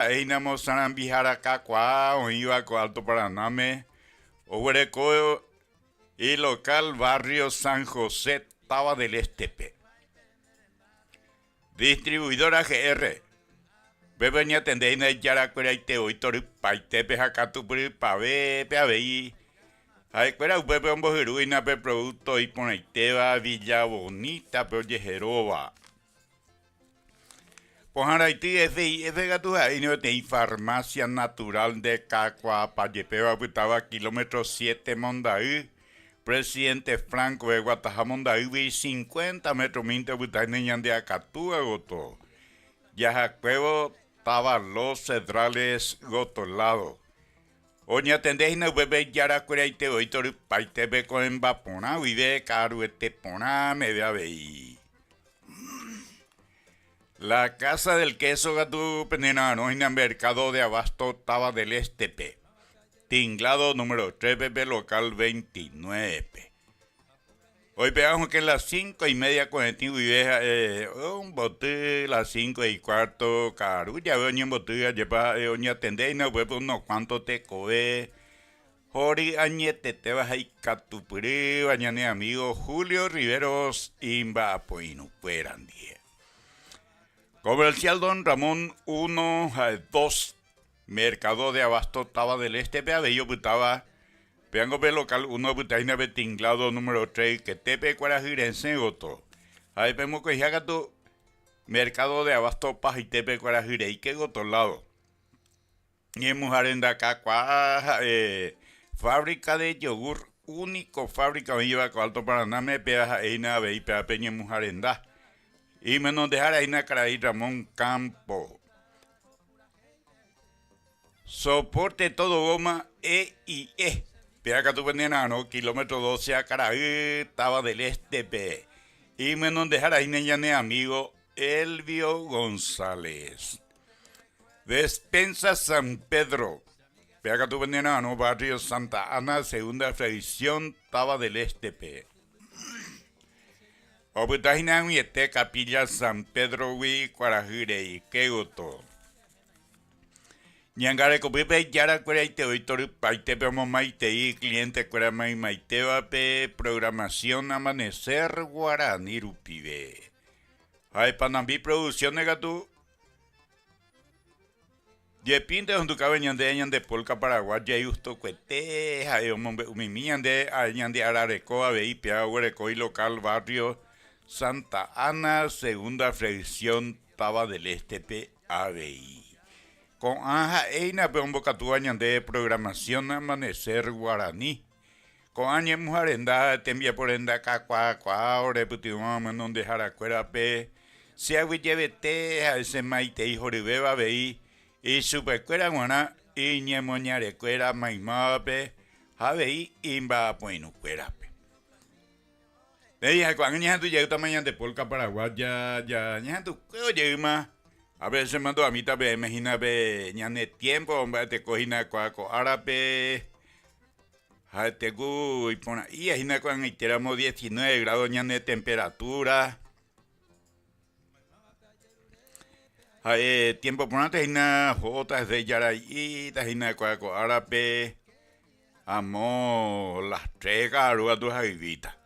Ha'éinamo sarambihára kakuaa oĩva ko Alto Paranáme, oguereko ilocal barrio San José, Táva del Este-pe. Distribuidora GR. Upépe oñatende hína ijarakueraite voi torypaitépe ha katupyrypavépe avei. Ha'ekuéra upépe ombohyru hína pe producto iporãitéva Villa Bonita-pe ojeheróva. Pohãraity FIF katu ha'éine peteĩ farmacia natural ndekakuaapa jepéva opytáva kilómetro siete Monday, Presidente Franco eguataha Mondaýgui cincuenta metro-mínte opytáne ñande akatúa gotyo, jahakuévo táva Los Cedrales gotyo lado. Oñatende hína upépe ijarakueraite voi torypaitépe ko'ẽmba porã guive ka'aruete porã meve avei. La Casa del Queso katu penera'arõ hína Mercado de Abasto Táva del Este-pe, Tinglado número 3-pe pe local 29-pe. Oipe'a hokẽ las cinco y media ko'ẽtĩ guive ha'e omboty las cinco y cuarto ka'aru jave oñemboty ajépa ha'e oñatende hína upépe unos cuanto tekove hory añetetéva ha ikatupyrýva ñane amigo Julio Riveros imba'apoirũkuéra ndive. Comercial Don Ramón uno ha dos Mercado de Abasto Táva del Este-pe avei opytáva Péango pe local uno opyta hína pe tinglado número tres yketépe kuarahy resẽ gotyo. Ha'e pe mokõiha katu Mercado de Abasto pahaitépe kuarahy reike gotyo lado. Ñemuha renda kakuaa ha'e fábrica de yogur, único fábrica oĩva ko Alto Paranáme, péva ha'e hína avei péva pe ñemuha renda. Imenondehára hína karai Ramón Campo. Soporte todo goma E y E. Péva katu pene ra'arõ kilómetro 12 Akaraý, Táva del Este-pe. Imyenondehára hína ñane amigo Elvio González. Despensa San Pedro. Péva katu pene ra'arõ barrio Santa Ana, segunda fracción, Táva del Este-pe. Opyta hína ag̃uiete Capilla San Pedro-gui kuarahy reike gotyo. Ñangarekopýpe ijarakueraite oĩ torypaitépe omomaitei cliente-kuéra maymaitévape programación Amanecer Guarani rupive. Ha Panambi Producciones katu jepínte ohundukáva ñande ñande polka paraguaya igustokuete ha'e omombe'umimi ñande ñande arareko avei péva oguereko ilocal barrio Santa Ana segunda fracción Táva del Este-pe avei. Ko'ã ha'éina pe ombokatúva ñande programación Amanecer Guarani. Ko'ã ñemuha renda tembiapo renda kakuaakuaa ore pytyvõ amonondeharakuérape che aguyjevete ha'e che maitei horyvéva avei ichupekuéra g̃uarã iñemoñarekuéra maymávape ha avei imba'apoirũkuérape. Néi, ha ko'ág̃a ñahendu jeýtama ñande polka paraguaya, ja ñahendukuévo jeýma. A veces chemandu'amíta peẽme hína pe ñane tiempo mba'eteko hína kua ko árape. Ha'ete ku iporã'íva hína ko'ag̃aitéramo 19 grado ñane temperatura. Ha'e tiempo porãta hína ohóta hese ijarai'íta hína kua ko árape. Amo las tres ka'aru katu hayvíta.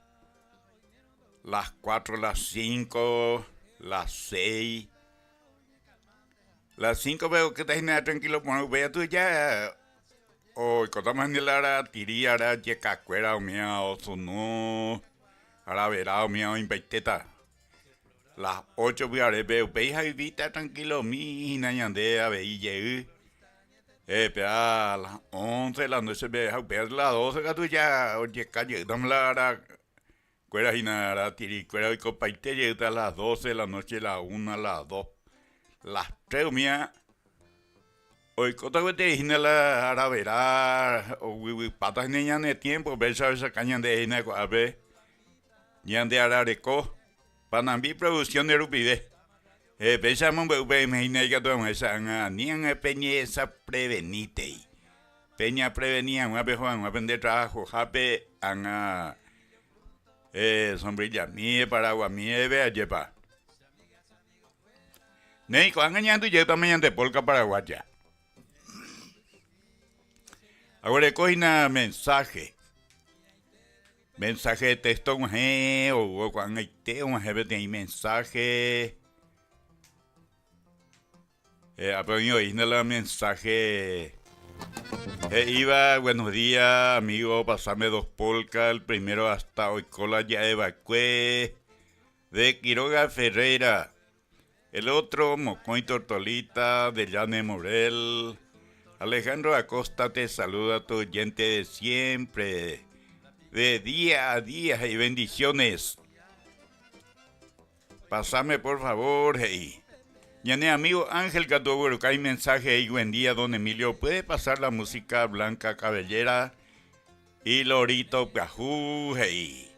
Las cuatro, las cinco, las seis. Las cinco-pe okéta hína tranquilo porã upéi katu ja oikótama hína la aratiri, arajekakuéra umíva osunu, aravera umíva oĩmbaitéta. Las ocho pyharépe upéi hayvíta tranquilomi hína ñande avei jey. Péa las once la noche-pe ha upéva las doce katu ja ojeka jeýtama la arakuéra hína aratirikuéra oikopaite jeýta las doce la noche, la una, las dos, las tres umíva oikóta gueteri hína la aravera oguypáta hína ñane tiempo péicha ohechauka ñande hína ko'ápe ñande arareko Panambi Producciones rupive. Péicha amombe'u peẽme hína ikatu hag̃uáicha ág̃a ani ág̃a peñedesaprevenítei. Peñeapreveni hag̃ua peho hag̃ua pende trabajohápe ág̃a sombrillami, paraguamíeve ajépa. Néi, ko'ág̃a ñahendu jeýtama ñande polka paraguaya. Aguereko hína mensaje. Mensaje de texto og̃uahẽ ou ko'ag̃aite og̃uahẽ peteĩ mensaje. Ápe oĩ oĩ hína la mensaje he'íva, Buenos días, amigo, pasame dos polka, el primero hasta oiko la ja'eva'ekue de Quiroga Ferreira. El otro, mokõi tortolita de Llane Morel. Alejandro Acosta te saluda tu oyente de siempre, de día a día he'i bendiciones. Pasame por favor he'i. Ñane amigo Ángel katu ogueruka imensaje he'i buen día don Emilio, puede pasar la música Blanca Cabellera y Lorito Pyahu he'i.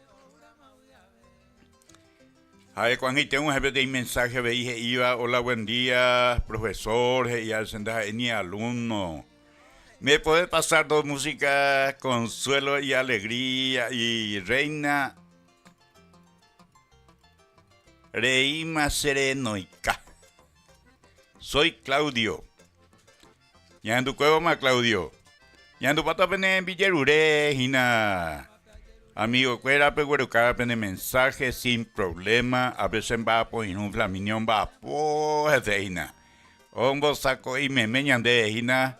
Ha'e ko'ag̃aite og̃uahẽ peteĩ mensaje avei he'íva, Hola, buen día, profesor, he'i che ndaha'éi ni alumno. Me podés pasar dos músicas, Consuelo y Alegría y Reina Reíma Serenoika. Soy Claudio. Ñahendukuévoma Claudio. Ñahendupáta pene mbijerure hína amigo-kuéra peguerukáva pene mensaje sin problema, ápe che mba'apo irũ Flaminio omba'apo hese hína. Ombosako'i meme ñandéve hína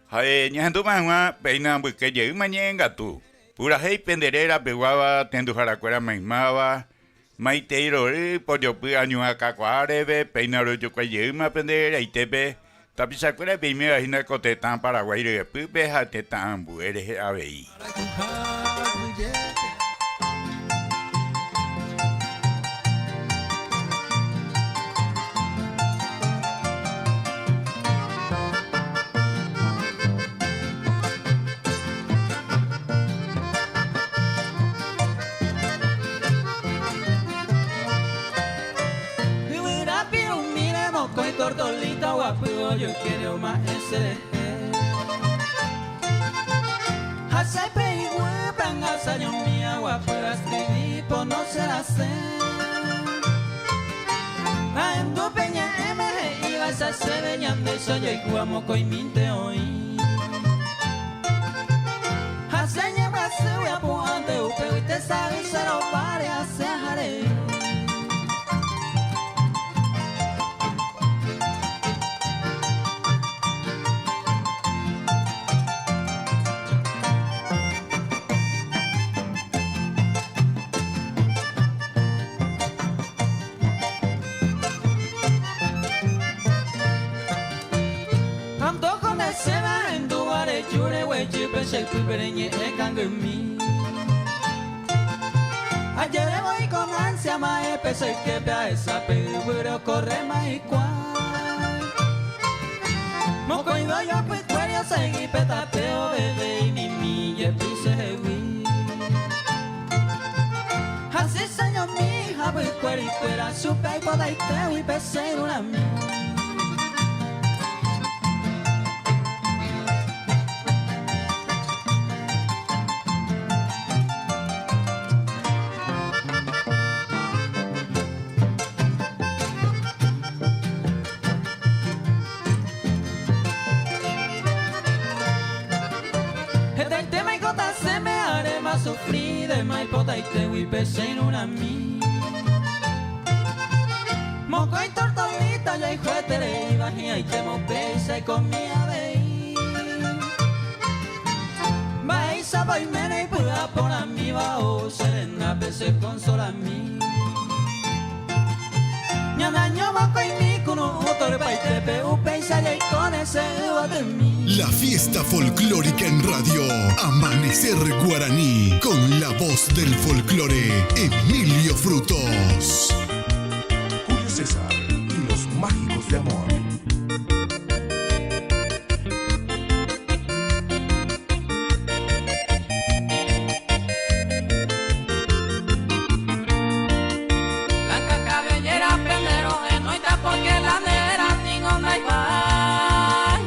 ha'e ñahendúma hag̃ua péina mbyke jeýma ñe'ẽngatu. Purahéi pende réra peguáva tenduharakuéra maymáva, Maitei rory, pojopy añuã kakuaa reve, péina rojokuái jeýma pende reraitépe, tapichakuéra peiméva hína ko tetã Paraguái ryepýpe ha tetã ambue rehe avei. Yvyra pirumíre mokõi tortolita oguapy ojoykére oma'ẽ che rehe. Ha che pe iguýpe angasañomi aguapy askrivi pono che rasẽ. Ahendu pe ñe'ẽme he'ívaicha chéve ñandéicha ojoayhúva mokõimínte oĩ. Ha che ñembyasýgui apu'ãnte upégui tesay che rováre asẽ aharei. Antojo nde chéve ahendúva reju reguejy pe che ypýpe reñe'ẽ kangymi. Ajere voi con ansia ma'ẽ pe che yképe ahecha pe yvýre okorréma hikuái. Mokõive ojoapykuéri osegi pe tape oveve imimi jepi chehegui. Hasy cheñomi hapykuerikuéra chupe aipotaitégui pe che irũrãmi. Hetaitéma ikotasẽme aréma sufrí dema ipotaitégui pe che irũrãmi. Mokõi tortolita ojoayhuetereíva hi'ãitéma upéicha ikomi avei. Mba'éichapa oiméne ipy'a porãmíva ou che rendápe che consolami. Ñanaño mokõimi kunu'ũ torypaitépe upéicha jaikóne che yvotymi. La fiesta folclórica en radio Amanecer Guaraní con la voz del folclore Emilio Frutos. Julio César y los mágicos de amor. Blanca cabellera pendero henoita porque la nera ningo ndaikuaái.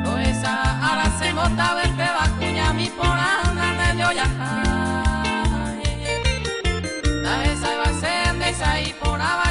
Rohecha ára che mbotave péva kuñami porã nane jojaha. Ndahechaiva che ndeicha iporãva.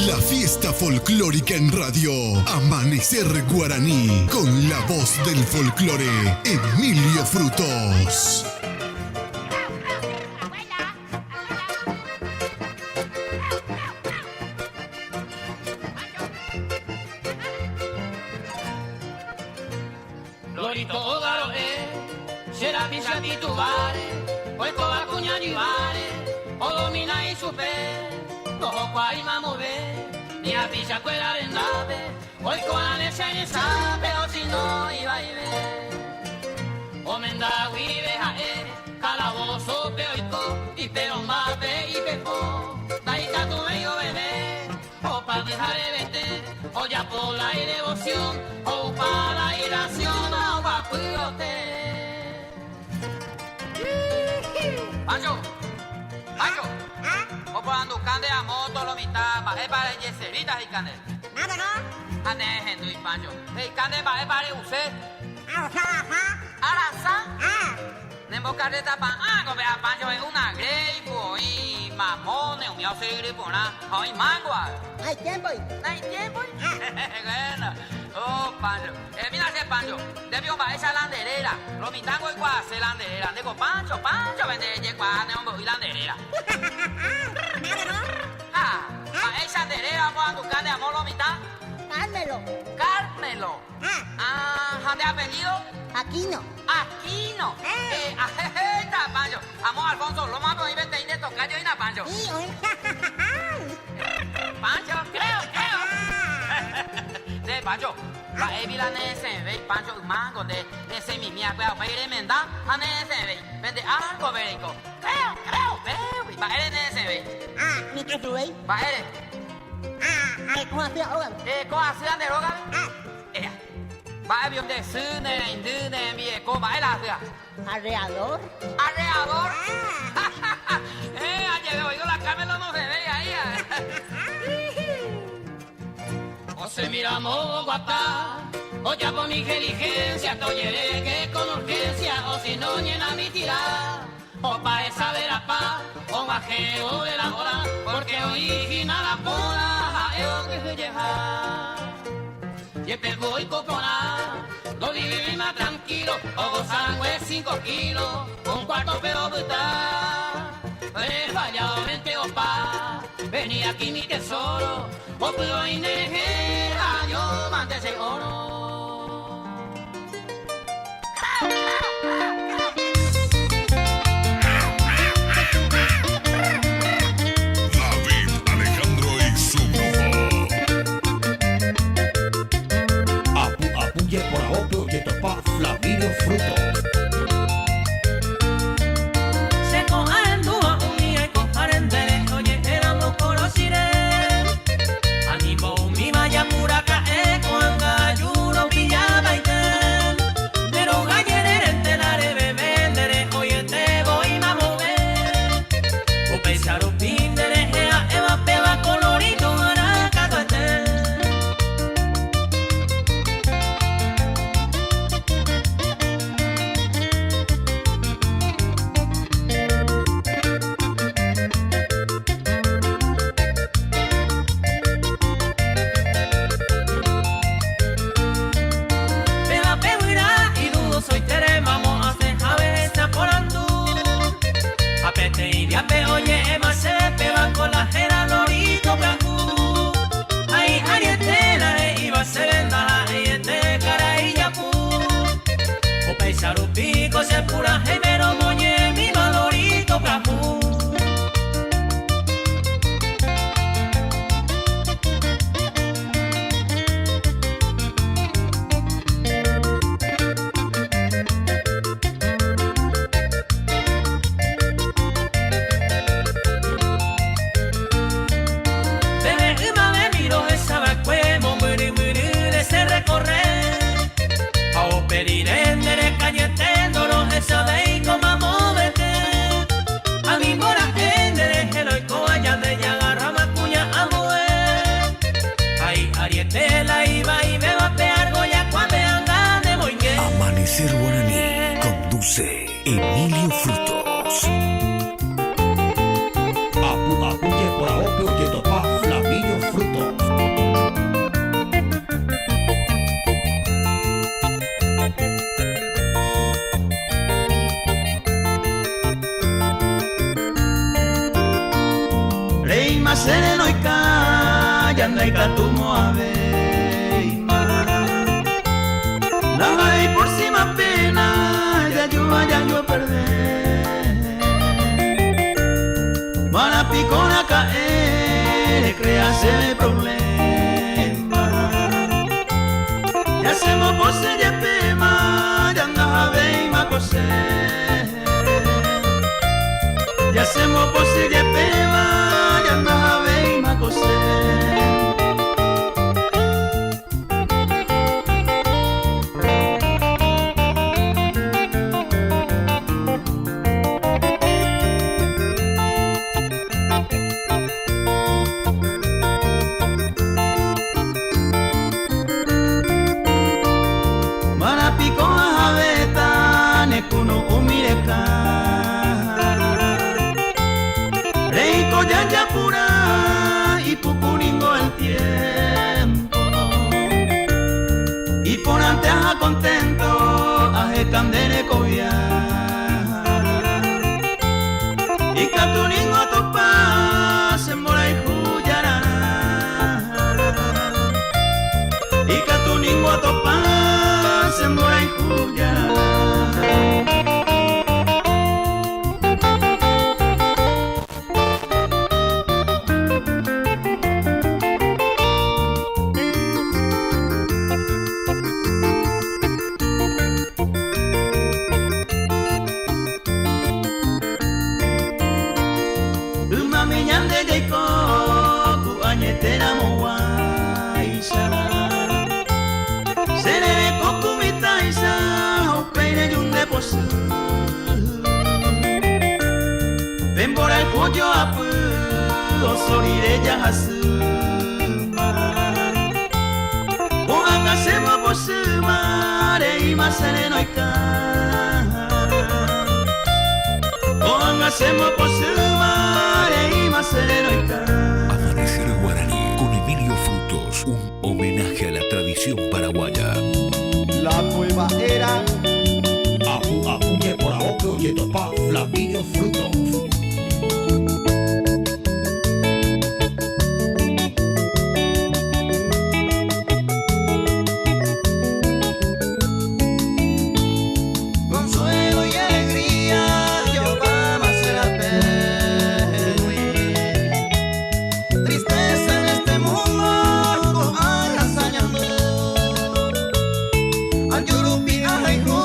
La fiesta folclórica en radio Amanecer Guaraní con la voz del folclore Emilio Frutos. Lorito óga ro'e, che rapicha titubáre, oikóva kuña jyváre, odomina ichupe, ndohokuaái mamove, ni hapichakuéra rendápe, oiko'ãne che resápe, osino ivaive. Omenda guive ha'e, kalabósope oiko, iperõmbápe ipepo, ndaikatuvéi oveve, Opa pyharevete ojapo la idevoción, oupa la iración ha oguapy ote. Pancho, Pancho, oporanduka nde amo lo mitã mba'épa rejeservíta he'ika nde. Ha ne ehendúi Pancho, he'ika nde mba'épa re'use. Arasa. Nembokarréta pa'ã ko pe apancho he'u una gréipu, oĩ mamóne, umi osyryry porã ha oĩ mango ave. Naitiémpoi. Naitiémpoi? Bueno, oh Pancho. Emína che Pancho, nde piko mba'éicha la nde réra? Lo mitãngo oikuaase la nde réra. Ndéko Pancho, Pancho pe nde rejekuaa ne ombo'y la nde réra. Ha, mba'éicha nde réra oporanduka nde amo lo mitã? Carmelo. Carmelo. Ah, ha nde apellido? Aquino. Aquino. Eh, ajehéita, Pancho. Amo Alfonso Loma pe oĩ peteĩ nde tokájo hína, Pancho. Sí, oĩ. Pancho, creo, creo. Nde, Pancho, mba'épi la neresẽvéi, Pancho, ymángo nde resẽmimi akue ha upéi remenda ha neresẽvéi. Pende árkope reiko. Creo, creo, upégui. Mba'ére neresẽvéi? Ah, nikatuvéi. Mba'ére? Ah, areko hasýva ógape. Ereko hasýva nde rógape? Ah. Ea. Mba'e pio nde sy, ne reindy, ne rembireko, mba'e la hasýva? Arreador. Arreador? Ah. Eh, ajeve oigo la Carmelo no se ve ahí. Osẽmiramo oguata, ojapo mi diligencia, tojereke con urgencia, o si no llena mi tira. Opa esa verapa, og̃uahẽ ove la hora, porque oĩ hína la póra ha'e okyhyjeha. Jepe oiko porã, ndovivíma tranquilo, ogosangue cinco kilo, un cuarto pe opyta. Refallado opa, vení aquí mi tesoro, opyvoi nderehe, año mante che oro. David Alejandro y su grupo. Apu apu jeporavo ojetopa Flaminio Fruto. Che ko ahendúva umi aikoha rendere oñe'ẽramo korochire. Animo umíva japuraka'e ko'ág̃a ajúrõ pillavaite. Nde róga jererente la reveve nde rehoiete voi mamove. Upéicha rupi nde rehe ha'éva péva kolorito arã katuete. Upe rire nderekañete ndorohechavéi ko mamovete. Animbora'e nderehe roiko aja ndejagarráma kuña ambue. Hi'ariete la ivaivéva pe argolla kuápe anga nemoinge. Amanecer Guaraní conduce Emilio Frutos. Apu apu jeporavope ojetopa Flaminio Frutos. Reima sereno y calla, ndaikatumo aveima. Ndaha'éi por si más pena, ya yo vaya yo a perder. Marapicona caer, créase problema. Ya hacemos pose ya pema, ya ndahavéima kose. Ya hacemos pose ya pema, ya ndahavéima kose. Marapico ahaveta nekuno umireka. Reiko yayapura y pucuringo el tiempo. Y por anteaja contento aje candere cobia. Y caturingo topa se mora y juyará. Y caturingo topa se mora y juyará. Ymami ñande jaiko ku añeteramo guáicha. Serereko kumitãicha upéire jundeposy. Pemborayhu joapy osorire jahasýma. Ko'ág̃a chembopochýma reíma serenoika. Ko'ág̃a chembopochýma reíma serenoika. Amanecer Guaraní con Emilio Frutos, un homenaje a la tradición paraguaya. La nueva era. Apu apu jeporavope ojetopa Flaminio Frutos. Consuelo y alegría, yo vamos a ser Tristeza en este mundo, con añando. Ayurupi ahaihu,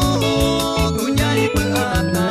kuñari puataba.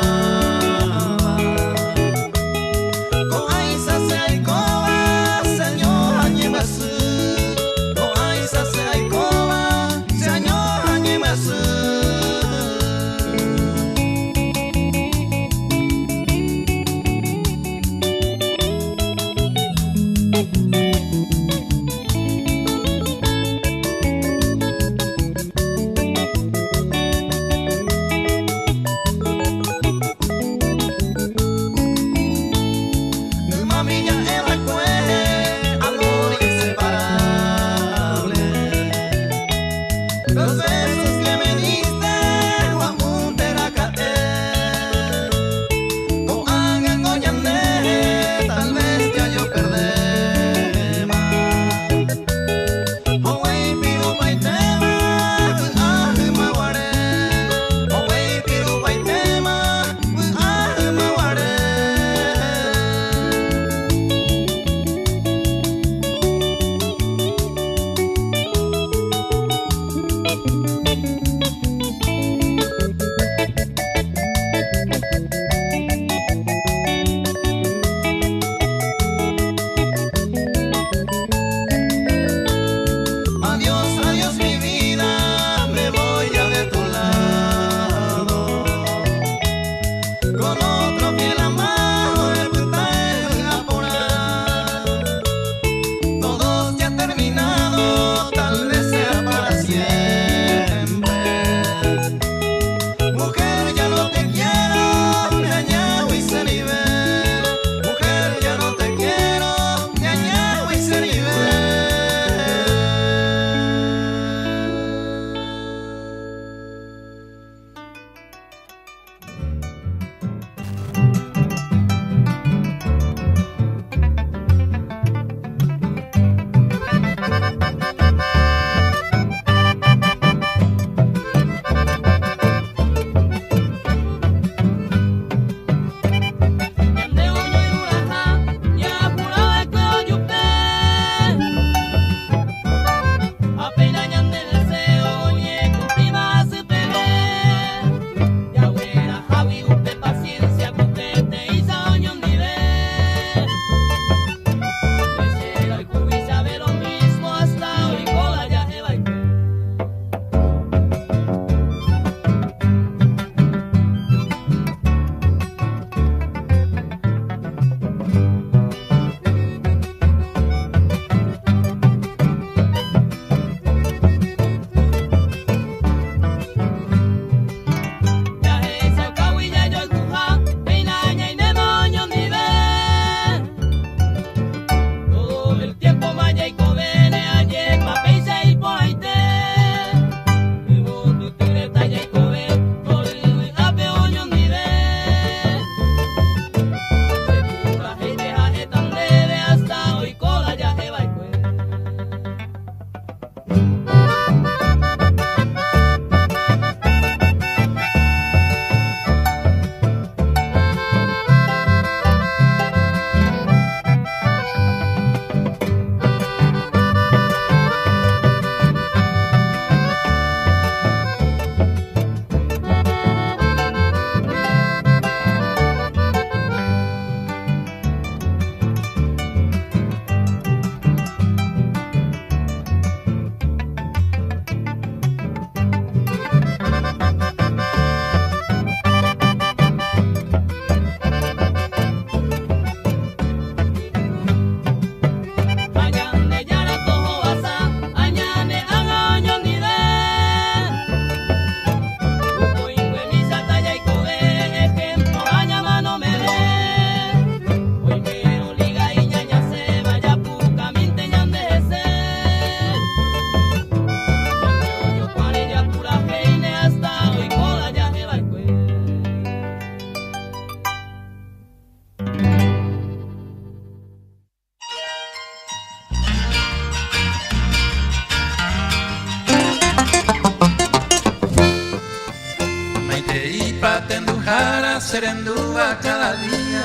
Chipa tenduhára che rendúva cada día.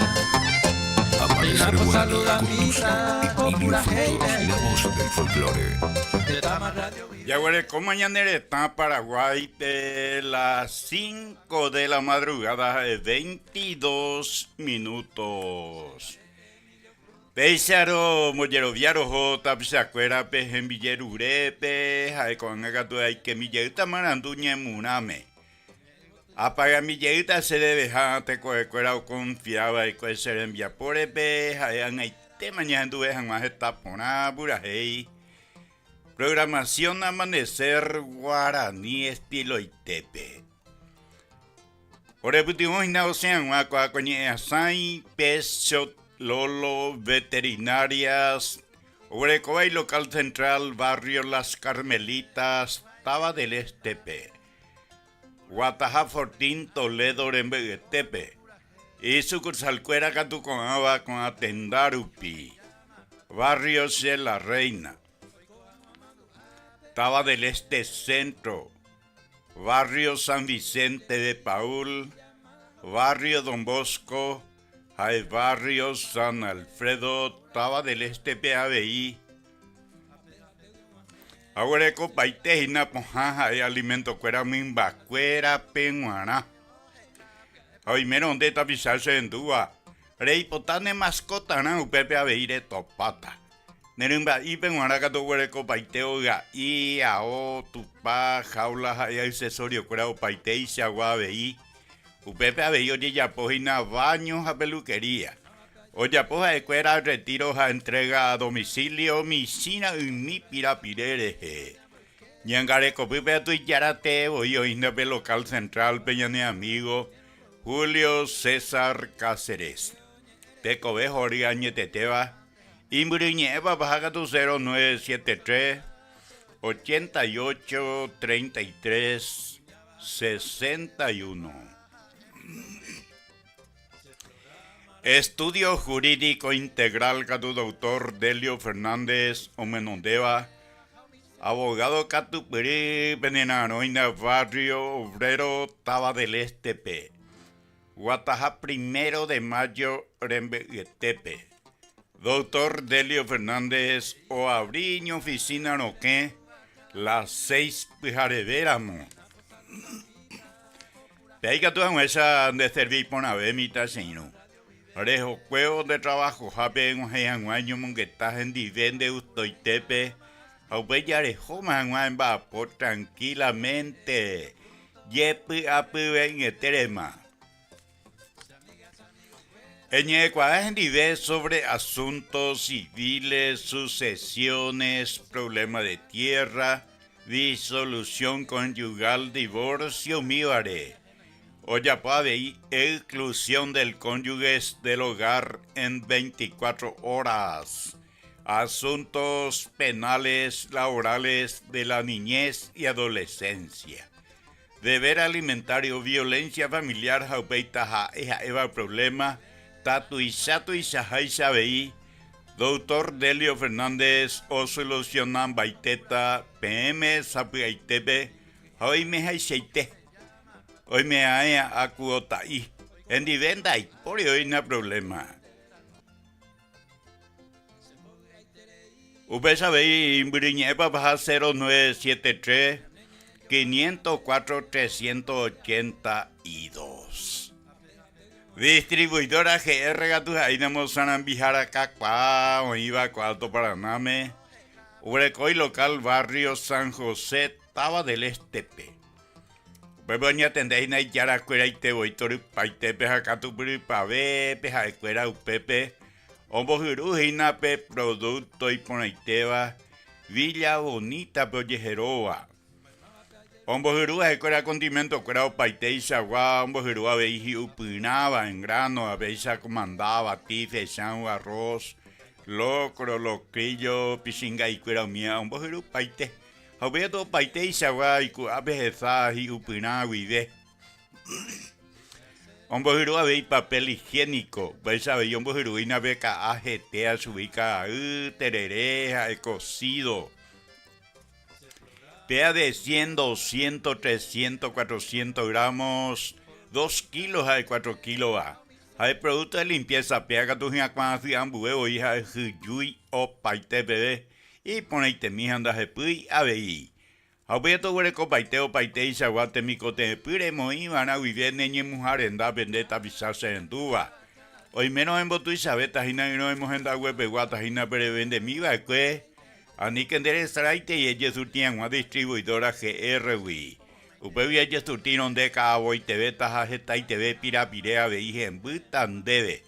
Amanecer Péina po Guaraní saluda conduce misa ko Emilio purahéi Frutos, la voz del folclore. Tetãma radio Jaguerekóma ñane retã Paraguáipe las 5 de la madrugada ha'e 22 minutos. Péicha rombojerovia roho tapichakuérape hembijerurépe, ha'e ko'ág̃a katu aikemi jeýta marandu ñemurãme. Apagami jeýta che reveha tekovekuéra okonfia va'ekue che rembiapórepe, ha'e ag̃aitéma ñahenduve hag̃ua heta porã purahéi. Programación Amanecer Guaraní estiloitépe. Orepytyvõ hína osẽ hag̃ua kua ko ñe'ẽasãi Pecho Lolo Veterinarias, oguerekóva ilocal central barrio Las Carmelitas, táva del Este-pe. Guataha Fortín Toledo rembe'yetépe. Isukursalkuéra katu ko'ãva ko'ã tenda rupi. Barrio Che La Reina. Táva del Este Centro. Barrio San Vicente de Paúl, Barrio Don Bosco ha Barrio San Alfredo, Táva del Este-pe avei. Aguerekopaite hína pohã ha'e alimento-kuéra mymbakuérape g̃uarã. Ha oimérõ nde tapicha cherendúva, reipota ne mascotarã upépe avei retopáta. Ne rymba'ípe g̃uarã katu oguerekopaite oga'i, ao, tupa, jaula ha accesorio-kuéra opaiteichagua avei. Upépe avei ojejapo hína baño ha peluquería. Ojapo ha'ekuéra retiro ha entrega a domicilio michĩ ra'ymi pirapire rehe. Ñangarekopýpe katu ijaratee voi oĩhína pe local central-pe ñane amigo Julio César Cáceres. Tekove hory añetetéva Imbyryñe'ẽva paha katu 0973 88 33 61. Estudio Jurídico Integral katu Doctor Delio Fernández omenondéva, abogado katupyry penera'arõina Barrio Obrero Táva del Este-pe. Guataha Primero de Mayo rembe'yetépe, Doctor Delio Fernández oavri iñoficina rokẽ las seis pyharevéramo. Pe ikatu hag̃uáicha nde servi porãve mitã che irũ. Rehokuévo nde trabajohápe eg̃uahẽ hag̃ua eñomongeta hendive nde gustoitépe ha upéi jarehóma hag̃ua emba'apo tranquilamente. Jepy'apyve'ỹetérema. Eñe'ẽkuaa hendive sobre asuntos civiles, sucesiones, problema de tierra, disolución conyugal, divorcio umívare. Ojapo avei exclusión del cónyuges del hogar en 24 horas. Asuntos penales, laborales, de la niñez y adolescencia. Deber alimentario, violencia familiar ha upéi taha'e ha'éva problema, tatuicha tuichaháicha avei, Doctor Delio Fernández osolucionambaitéta peẽme sapy'aitépe ha oimehaichaite. Oime'aẽ akuota'i, hendive ndaipóri oĩna problema. Upéicha avei imbyryñe'ẽpa paha 0973 504 382. Distribuidora GR katu ha'éinamo sarambihára kakuaa oĩva ko Alto Paranáme, oguerekói local barrio San José, Táva del Este-pe. Upépe oñatende hína ijarakueraite voi torypaitépe ha katupyrypavépe ha'ekuéra upépe ombohyru hína pe producto iporãitéva Villa Bonita-pe ojeheróva. Ombohyru ha'ekuéra condimento-kuéra opaiteichagua, ombohyru avei hi'upyrãva en grano, aveicha komandáva, tife, chãu, arroz, locro, locrillo, pichinga'ikuéra umíva ombohyrupaite. Ha upéi katu opaiteichagua iku'ápe hesa hi'upyrã guive. Ombohyru avei papel higiénico, upéicha avei ombohyruína pe ka'a hetéa chugui ka'ay, terere ha'e cocido. Péa de 100, 200, 300, 400 gramos, Dos kilo ha'e cuatro kílova. Ha'e producto de limpieza péa katu hyakuã asy ambue voi ha'e hyjúi opaite peve, iporãitemi ha ndahepýi avei. Ha upéi toguerekopaite opaiteichagua temikotevẽpy remoĩ va'erã guive ne ñemuha rendápe nde tapicha che rendúva. Oimérõ embotuichavéta hína ỹrõ emohendaguepeguáta hína pe revendemi va'ekue, aníke nde resaraitei ejesurti hag̃ua distribuidora GR-gui. Upégui ejesurtírõ nde ka'avoitevéta ha hetaiteve pirapire avei hembýta ndéve.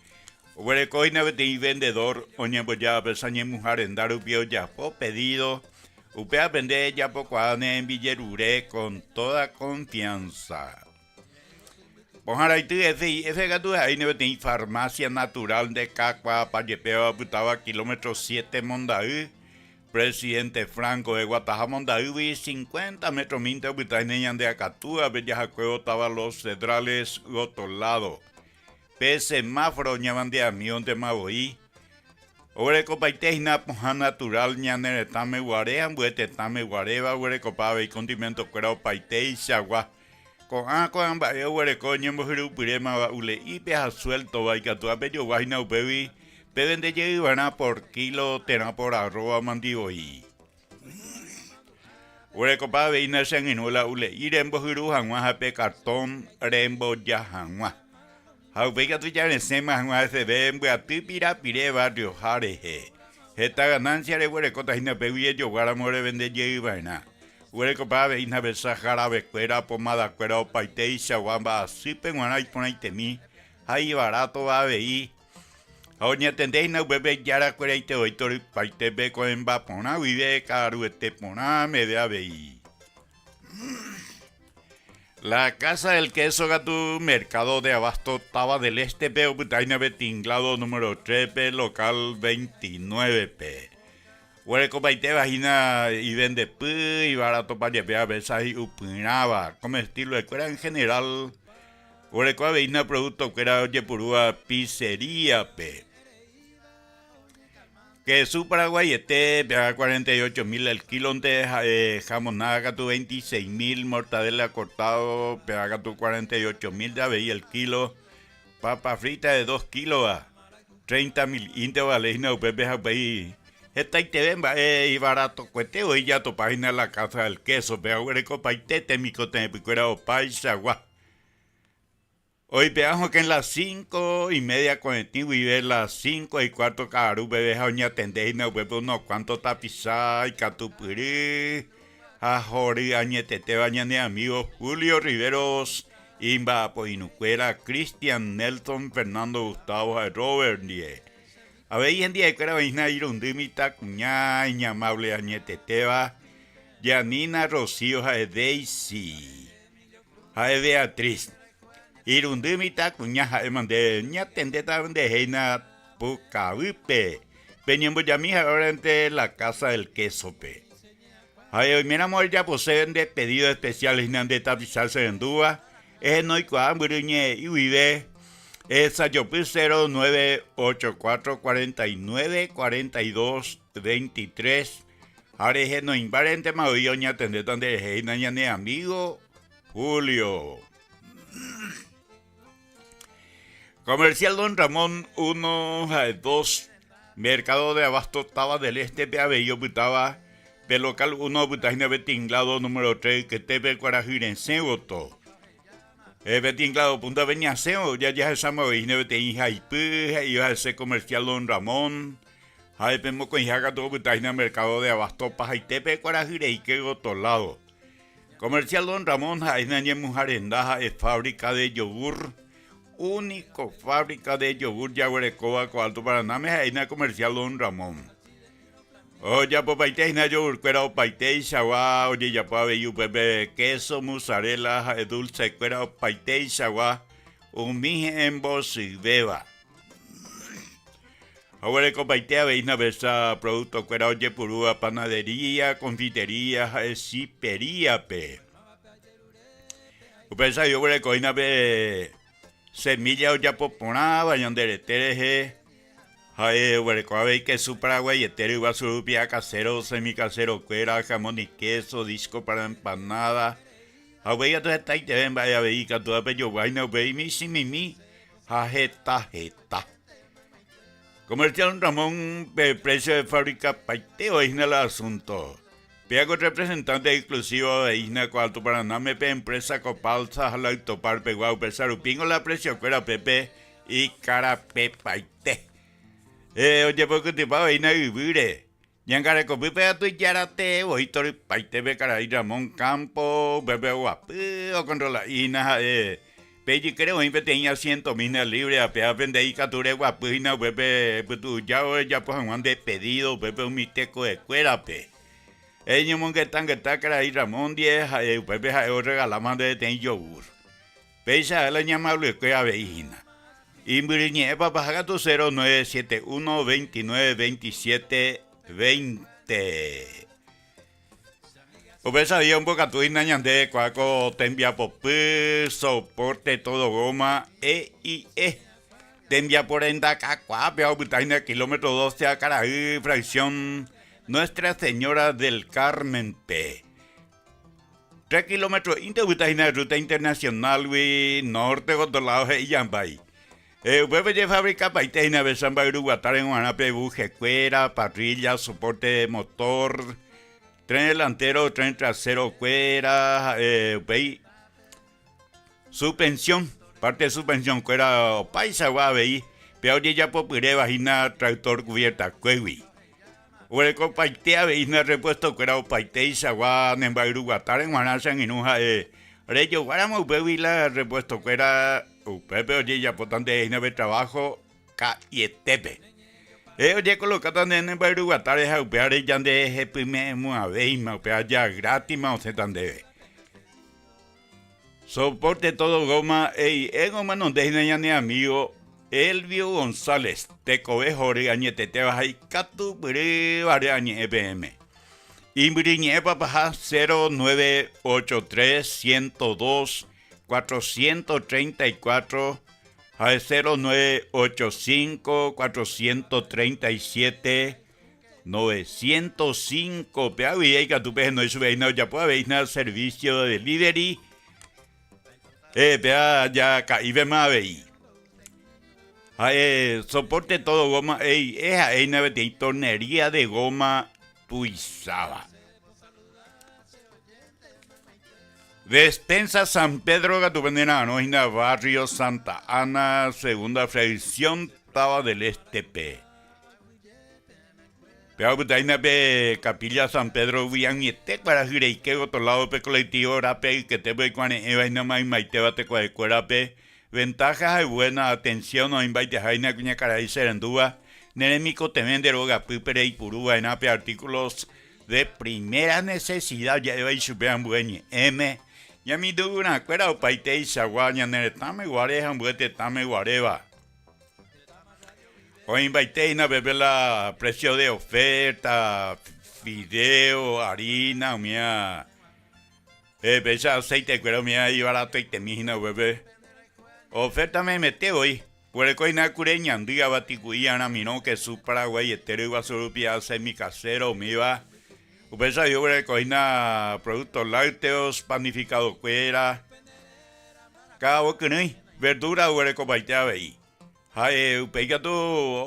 Oguereko hína peteĩ vendedor oñembojáva pe sañemuha renda rupi ojapo pedido, upévape nde ejapokuaa ne rembijerure con toda confianza. Pohãraity FIF katu ha'éine peteĩ farmacia natural nde kakuaapa jepéva opytáva kilómetro siete Monday, Presidente Franco eguataha Mondaýgui cincuenta metro-mínte opytáine ñande akatúape jahakuévo táva Los Cedrales gotyo lado. Pe semáforo ñamandeamíontema voi. Oguerekopaite hína pohã natural ñane retãme guare ambue tetãme guaréva oguerekopa avei condimento-kuéra opaiteichagua. Ko'ã ko'ã mba'e oguereko oñembohyrupyrémava ule'ípe ha suéltova ikatu apejogua hína upégui pevende jeyva'erã por kilo térã por arroba mandi voi. Oguerekopa avei hína che angirũ la ule'i rembohyru hag̃ua ha pe cartón remboja hag̃ua. Ha upéi katu jaresẽma hag̃ua heseve mbyaty pirapire barrio-ha rehe. Heta ganancia reguerekóta hína upégui ejoguáramo revende jey va'erã. Oguerekopa avei hína besa jarabe-kuéra, pomada-kuéra opaiteichagua mba'asýpe g̃uarã iporãitemi ha ivarátova avei. Ha oñatende hína upépe ijarakueraite voi torypaitépe ko'ẽmba porã guive ka'aruete porã meve avei. La Casa del Queso katu Mercado de Abasto Táva del Este-pe opyta hína pe tinglado número 3-pe local 29-pe. Oguerekopaitéva hína ivendepy, ivaratopa jepe avesa hi'upyrãva, comestible-kuéra en general oguereko avei hína producto-kuéra ojepurúva pizzería-pe. Kesu paraguaiete pe'a 48 mil el kílonte, ha'e jamonada katu 26 mil, mortadela cortado pe'a katu 48 mil avei el kilo, papa frita de dos kílova 30 mil ínte ovale hína upépe ha upéi hetaiteve mba'e ivaratokuete voi jatopa hína la casa del queso-pe ha oguerekopaite temikotevẽpykuéra opaichagua. Oipe'a hokẽ las cinco y media ko'ẽtĩ guive las cinco y cuarto ka'aru peve ha oñatende hína upépe unos cuanto tapicha ikatupyry ha hory añetetéva ñane amigo Julio Riveros imba'apoirũkuéra Cristian, Nelson, Fernando, Gustavo ha Robert ndive. Avei hendiaikuéra oĩhína irundy mitãkuña iñamable añetetéva, Janina, Rocío ha Daisy. Ha'e Beatriz. Irundy mitãkuña ha'éma nde ñatendéta ndehéina pukavýpe. Peñembojami ha'évarente la casa del queso-pe. Ha'e oiméramo ejapose nde pedido especial hína nde tapicha che rendúva, ehenoikuaa mbyry ñe'ẽ'i guive, ehesajopy 0984 49 42 23 Ha rehenoimbárentema voi oñatendéta nderehe hína ñane amígo Julio. Comercial Don Ramón 1 ha 2, Mercado de Abasto Táva del Este-pe avei opytáva, pe local 1 opyta hína pe tinglado número 3 yketépe kuarahy resẽ gotyo. Pe tinglado púntape ñasẽvo jajahecháma voi hína peteĩ haipy he'íva hese Comercial Don Ramón. Ha'e pe mokõiha katu opyta hína Mercado de Abasto pahaitépe kuarahy reike gotyo lado. Comercial Don Ramón ha'e hína ñemuha renda ha'e fábrica de yogur, único fábrica de yogur jaguerekóva ko Alto Paranáme ha'e hína Comercial Don Ramón. Ojapopaite hína yogur-kuéra opaiteichagua, ojejapo avei upépe queso, mozzarella ha'e dulce-kuéra opaiteichagua umi he'ẽmbochyvéva. Ha oguerekopaite avei navesa producto-kuéra ojepurúva panadería, confitería ha esipería-pe. Upéicha avei oguereko hína pe semilla ojapo porãva ñande rete rehe, ha'e oguereko avei kesu paraguaiete ryguasu rupi, acasero, semicasero-kuéra, jamón y queso, disco para empanada. Ha upéi katu hetaiteve mba'e avei ikatúva pejoguáina upéi michĩmimi ha heta heta. Comercial Ramón pe precio de fábrica paite oĩhína la asunto. Péa ko representante exclusivo aveihína ko Alto Paranáme pe empresa Copalsa ha Lactopar pegua upéicha rupíngo la precio-kuéra upépe ikarapepaite. Eh, ojepokytypa aveína yvýre. Ñangarekopýpe katu ijaratee voi torypaite pe karai Ramón Campo, upépe oguapy, okontrola'íhina ha'e. Pe ijykére oĩ peteĩ asientomína libre ha pévape nde ikatu reguapy hína upépe epytu'ujávo rejapo hag̃ua nde pedido upépe umi tekovekuérape. Eñomongeta ngeta karai Ramón ndive ha'e upépe ha'e orregaláma nde peteĩ yogur. Péicha ha'e la iñamable'ekue avei hína. Imbyry ñe'ẽ papaha katu 0971 29 27 20. Upéicha avei ombokatu hína ñande kua ko tembiapopy, soporte todo goma E y E. Tembiapo renda kakuaápe opyta hína kilómetro 12 a Karahy, fracción Nuestra Señora del Carmen-pe. Tres kilómetro-ínte opyta hína ruta internacional-gui norte gotyo lado he'i jambái. Upépe jefabricapaite hína avesa mba'yruguatáre g̃uarã pe buje-kuéra, parrilla, soporte motor, tren delantero, tren trasero-kuéra, ha'e upéi suspensión, parte suspensión-kuéra opaichagua avei, péva ojejapopyréva hína tractor cubierta-kuégui. Oguerekopaite avei hína repuesto-kuéra opaiteichagua ne mba'yruguatáre g̃uarã che angirũ ha'e rejoguáramo upégui la repuesto-kuéra upépe ojejapóta nde hína pe trabajo ka'ietépe. Ojekolokáta nde ne mba'yruguatáre ha upévare ja nde hepyme'ẽmo'ãvéima, upéva ja grátima osẽta ndéve. Soporte todo goma EIE omanonde hína ñane amigo Elvio González, tekove hory añetetéva ha ikatupyrývare añe'ẽ peẽme. Imbyry ñe'ẽ papaha 0983 102 434 ha 0985 437 905 pe avei ikatu pehenói chupe hína ojapo avei hína servicio de delivery eh, péa ja ka'ívema avei ha'e soporte todo goma ei eh, ha'e hína peteĩ tornería de goma tuicháva. Despensa San Pedro katu pene ra'arõ hína barrio Santa Ana segunda fracción táva del Este-pe. Péva opyta hína pe Capilla San Pedro-gui ag̃uiete kuarahy reike otro lado pe colectivo rape yketépe oikuare'ẽva hína maymaitéva tekohekuérape ventaja ha buena atención oĩmbaiteha hína kuñakarai che rendúva ne remikotevẽ nde rogapýpe reipuru va'erã pe artículos de primera necesidad ja'éva ichupe ambue ñe'ẽme ñamindu'urãkuéra opaiteichagua ñane retãme guare ha ambue tetãme guaréva. Oĩmbaite hína upépe la precio de oferta, fideo, harina, umía péicha aceite-kuéra umía ivaratoitemi hína upépe. Oferta memete voi. Guereko hína kure ñandy avatiku'i aramirõ kesu paraguaiete ryguasu rupi ha semicasero umíva. Upéicha avei oguereko hína productos lácteos, panificado-kuéra. Ka'avo kyrỹi, verdura oguerekopaite avei. Ha'e upéi katu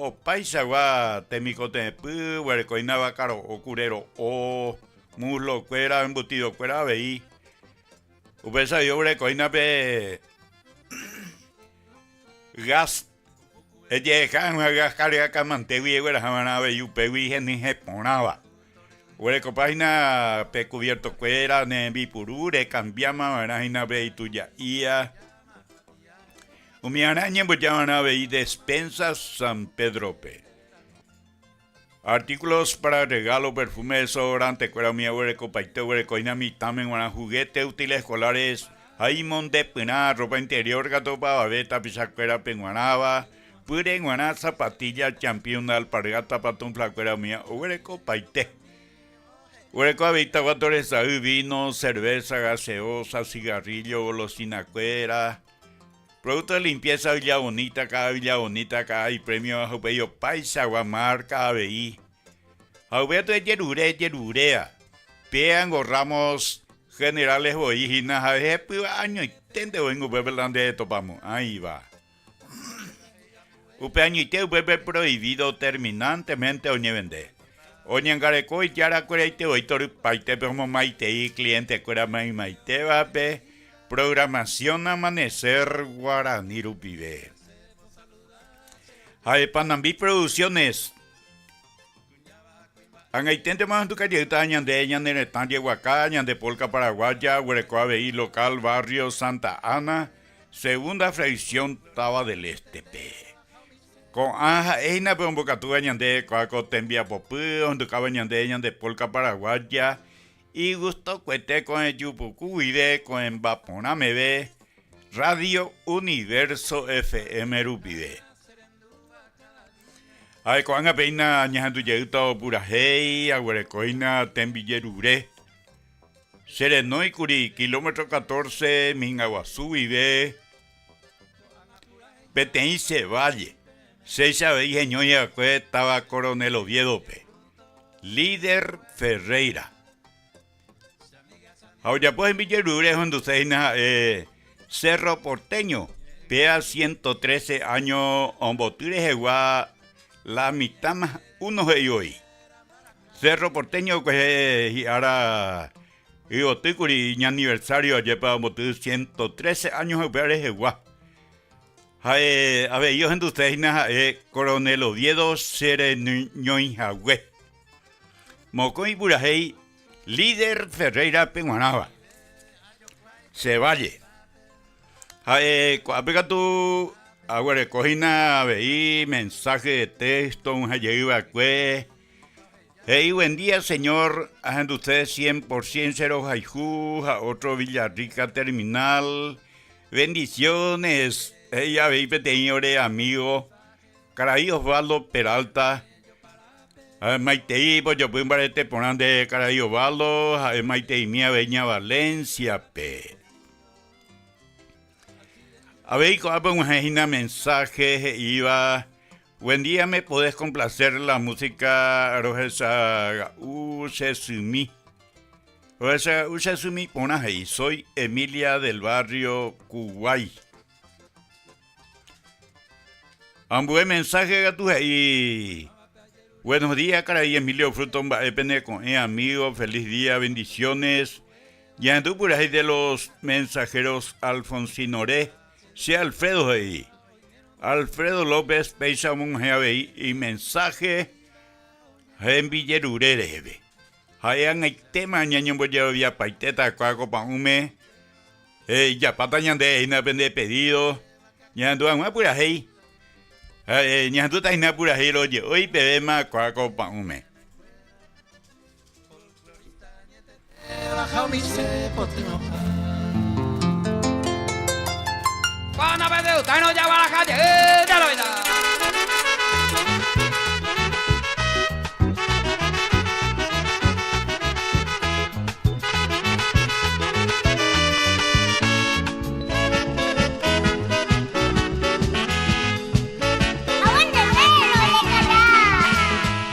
opaichagua temikotevẽpy oguereko hína vaka ro'o, kure ro'o, muslo kuéra, embutido kuéra avei. Upéicha avei oguereko hína pe gas, ejehecha hag̃ua gas kargakamantégui egueraha va'erã avei upégui henyhẽ porãva. Oguerekopa hína pe cubierto kuéra ne rembipuru rekambiáma va'erã hína pe ituja'ía. Umi arã añemboja va'erã avei Despensa San Pedro-pe. Artículos para regalo, perfume, desodorante kuéra umi oguerekopaite oguereko hína mitãme g̃uarã juguete, útiles escolares ha imondepyrã, ropa interior katu opavave tapichakuérape g̃uarãva, Pyre g̃uarã zapatilla, champion, alpargata, pantufla-kuéra umíva oguerekopaite. Oguereko avei taguato resay, vino, cerveza, gaseosa, cigarrillo, golosina-kuéra, producto de limpieza Villa Bonita, ka'a Villa Bonita, ka'a ipremio ha upéi opaichagua marca avei. Ha upéva ejerure, ejeruréva. Péango Ramos. Generales voi hína ha hepýva añoiténte voi upépe la nde topamo'ãiva. Upe añoite upépe prohibido terminantemente oñevende. Oñangareko ijarakueraite voi torypaitépe omomaitei cliente-kuéra maymaitévape programación Amanecer Guarani rupive. Ha'e Panambi Producciones. Ag̃aiténtema ohendukajeýta ñande ñane retã jeguaka, ñande polka paraguaya, guereko avei local barrio Santa Ana, segunda fracción táva del Este-pe. Ko'ã ha'e hína pe ombokatúva ñande ko'a ko tembiapopy ohendukáva ñande ñande polka paraguaya, igustokuete ko'ẽju puku guive ko'ẽmba porã meve Radio Universo FM rupive. Ha'e ko'ág̃a péina ñahendu jeýta opurahéi, aguerekóina tembijerure. Che renóikuri kilómetro 14 Minga Guasu guive peteĩ che valle, chéicha avei heñói va'ekue táva Coronel Oviedo-pe. Líder Ferreira. Ha ojapo hembijerure ohenduse hína ha'e Cerro Porteño, péa 113 áño omboty rehegua la mitã más uno he'i voi. Cerro Porteño kuehe hi'ára yvotýkuri iñaniversario ajépa omboty 113 áño ha upéva rehegua. Ha'e avei ohenduse hína ha'e Coronel Oviedo che reñoihague. Mokõi purahéi Líder Ferreira peg̃uarãva. Che valle. Ha'e ko'ápe katu aguereko hína avei mensaje de texto og̃uahẽjey va'ekue. He'i buen día señor, ahenduse cien por cien che rohayhu ha otro Villarrica terminal. Bendiciones, he'i avei peteĩ ore amigo. Karai Osvaldo Peralta, ha'e maitei pojopy mbarete porã nde karai Osvaldo, ha'e maiteimi avei ña Valencia-pe. Avei ko'ápe og̃uahẽ hína mensaje he'íva, Buen día, me podés complacer la música rohechaga'u che symi. Rohechaga'u che symi porã he'i, soy Emilia del barrio Kuguái. Ambue mensaje katu he'i, Buenos días karai Emilio Fruto mba'e pene ko'ẽ amigo, feliz día, bendiciones. Ñahendu purahéi de los mensajeros Alfonsinore, che Alfredo he'i. Alfredo López péicha omog̃uahẽ avei imensaje hembijerure reheve. Ha'e ag̃aitéma ñañombojeroviapaitéta kua ko pa'ũme. Ijapáta ñande hína pende pedido ñahendu hag̃ua purahéi. Ñahendúta hína purahéi roje'ói pevéma kua ko pa'ũme.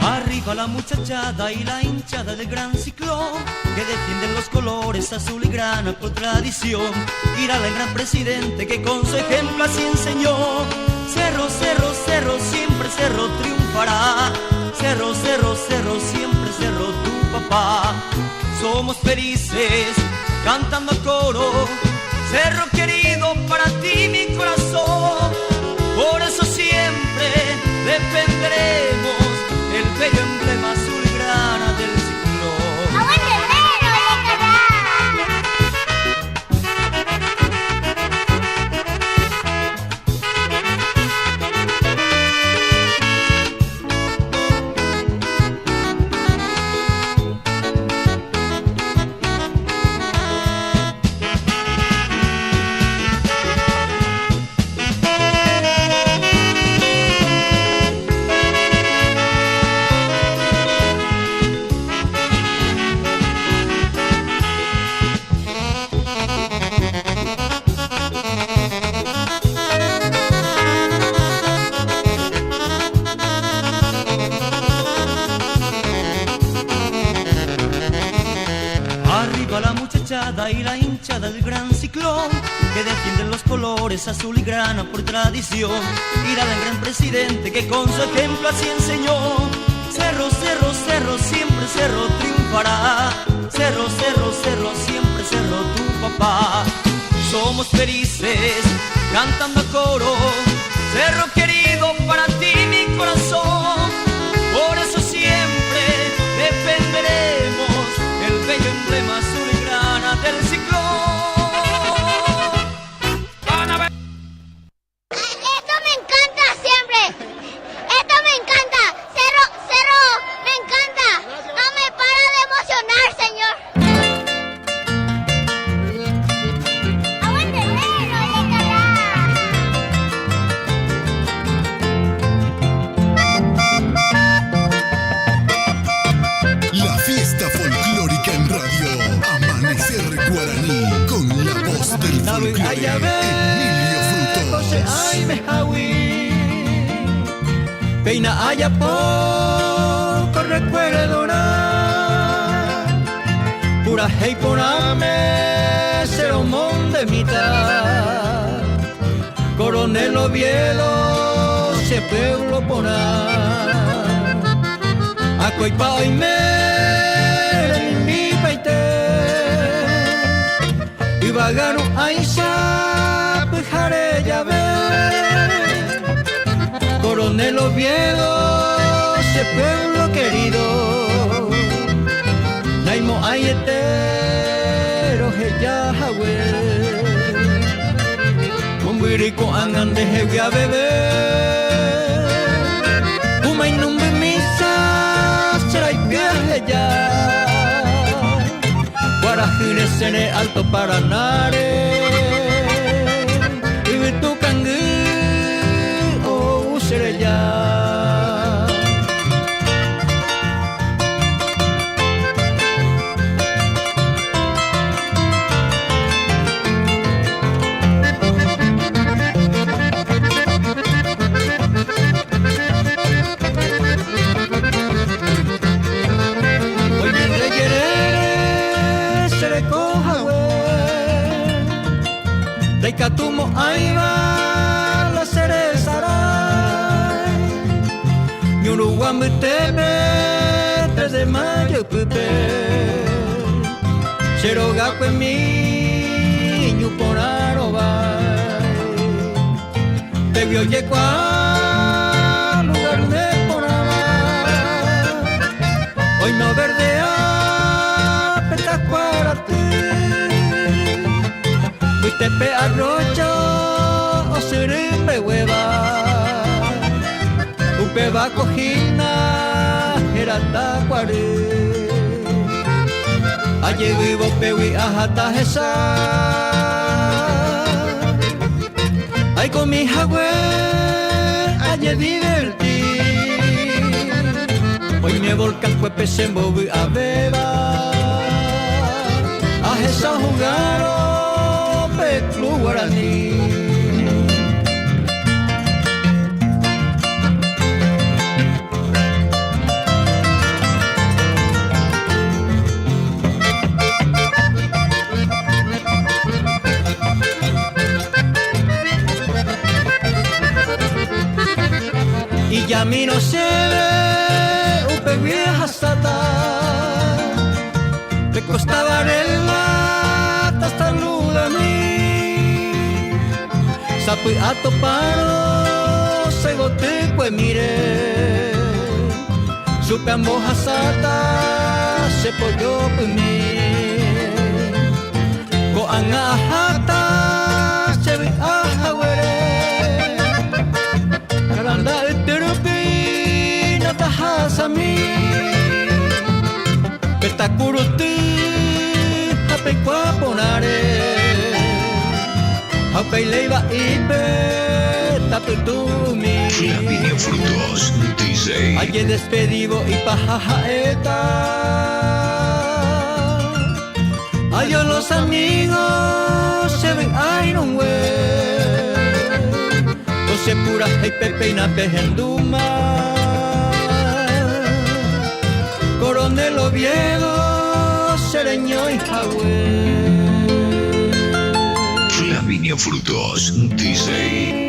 Arriba la muchachada y la hinchada del gran ciclón que defienden los colores azul y grana por tradición. Irá el gran presidente que con su ejemplo así enseñó. Cerro, cerro, cerro, siempre cerro triunfará. Cerro, cerro, cerro, siempre cerro tu papá. Somos felices cantando a coro. Cerro querido para ti mi corazón. Por eso siempre defenderemos el bello emblema azul y grana del ciclón. hinchada del gran ciclón, que defienden los colores azul y grana por tradición. Irá al gran presidente que con su ejemplo así enseñó. Cerro, cerro, cerro, siempre cerro triunfará. Cerro, cerro, cerro, siempre cerro tu papá. Somos felices cantando a coro. Cerro querido, para ti mi corazón. Por eso siempre defenderemos el bello emblema azul y grana del ciclón. Esto me encanta siempre. Esto me encanta. Cerro, cerro, me encanta. No me para de emocionar, señor. Aguante, Cerro, La fiesta folclórica en radio. Amanecer Guaraní. Con la voz del folclore. Emilio Frutos. Peina haya poco recuerdo Pura hei porame cero mon de mitad Coronel Oviedo se pueblo porá Acoipa oime mi paite Ibagaru aisha pujare llave Coronel Oviedo, ese pueblo querido Naimo ayetero heya hawe Kumbiriko angande hewia bebé Umainumbe misa será ya Guarajire sene alto Paranare Ibitukangü oh sereya Hoy me reyerere sere cojawe Daikatumo aiba la cerezaray Ñuruguambuteme 3 de mayo pupe Xerogakue mi ñuporãrovai Tevi ojekuaa lugar neporãva Oime verdea pe takuaraty Mbytépe arroyo osyry mbeguéva Upéva ko hína héra Takuary Ajevývo pégui aháta hesa Aikomi hague ajediverti Oime volcán kuépe chembovy'avéva Ahecha hugárõ pe Club Guaraní. Ijamírõ chéve upégui ahasáta Pe Costa Varela tasaludami Sapy'a topárõ che gotykuemíre Chupe ambohasáta che pojopymi Ko'ág̃a aháta che vy'a haguére Karanda yty rupi natahasami Pe takuruty ha peikua porãre Ha upéi Leiva'ípe tapytumi Flaminio Frutos, DJ. Ajedespedívo ipaha ha'éta Adiós los amigos che vy'a irũngue Ko che purahéipe péina pehendúma Coronel Oviedo che reñói hague. Emilio Frutos, DJ.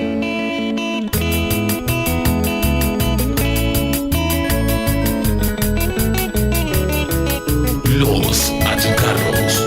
Los Achucarros.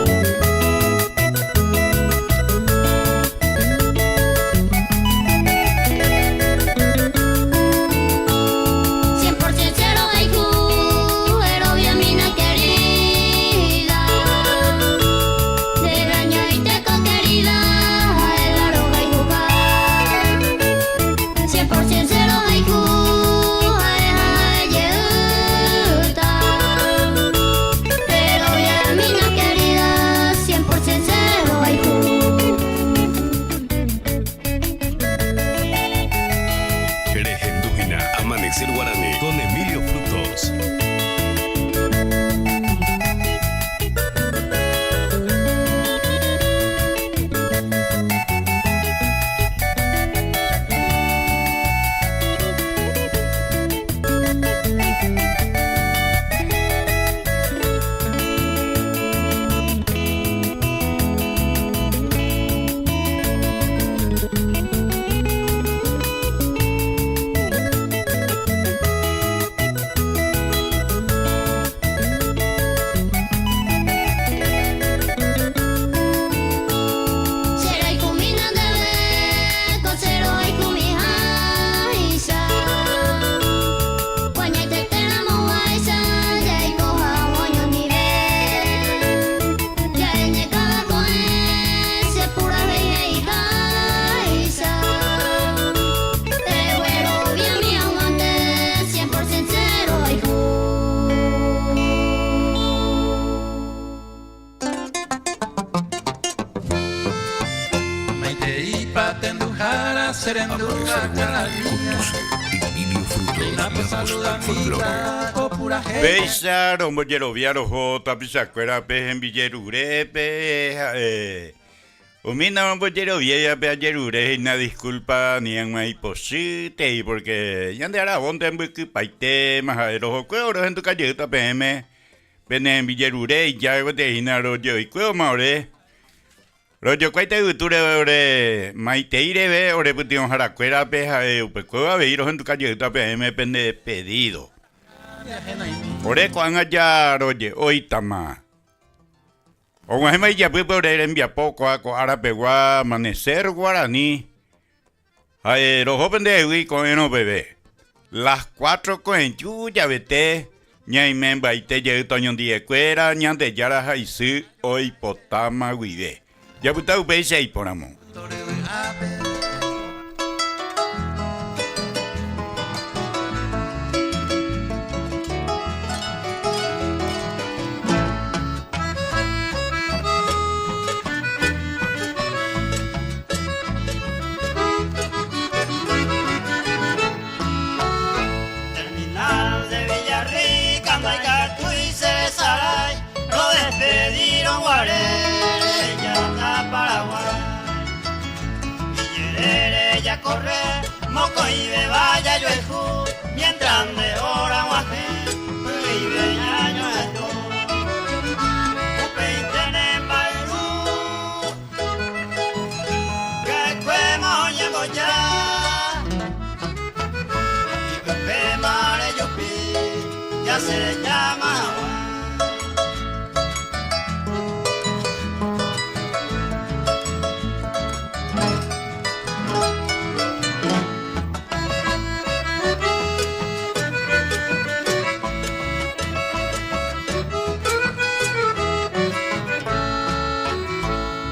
Péicha rombojerovia roho tapichakuérape hembijerurépe ha'e umi narombojeroviáivape ajerure hína disculpa ani hag̃ua ipochy tei porque ñande aravónte mbykypaitéma ha'e rohokuévo rohenduka jeýta peẽme pene hembijerure ijáguete hína rojeoikuévoma ore Rojokuáita yvytúre ore maitei reve ore pytyvõharakuérape ha'e upekuévo avei rohenduka jeýta peẽme pende pedido. Ore ko'ág̃a ja roje'óitama. Og̃uahẽma ijapýpe ore rembiapo ko'a ko ára pegua Amanecer Guarani. Ha'e roho pende hegui ko'ẽrõ peve. Las cuatro ko'ẽju javete ñaime mbaite jeýta oñondive-kuéra Ñandejára ha isy oipotáma guive. Japyta upéicha iporãmo. Terminal de Villarrica ndaikatúi che resarái rodespedírõ guare rehejata Paraguái Ijerére jakorre mokõivéva jajoayhu mientras nde hora g̃uahẽ py'ỹive ñañoha'ãto Upéinte ne mba'yru Ha'ekuéma oñemboja ipypéma rejupi jasy rejáma hag̃ua.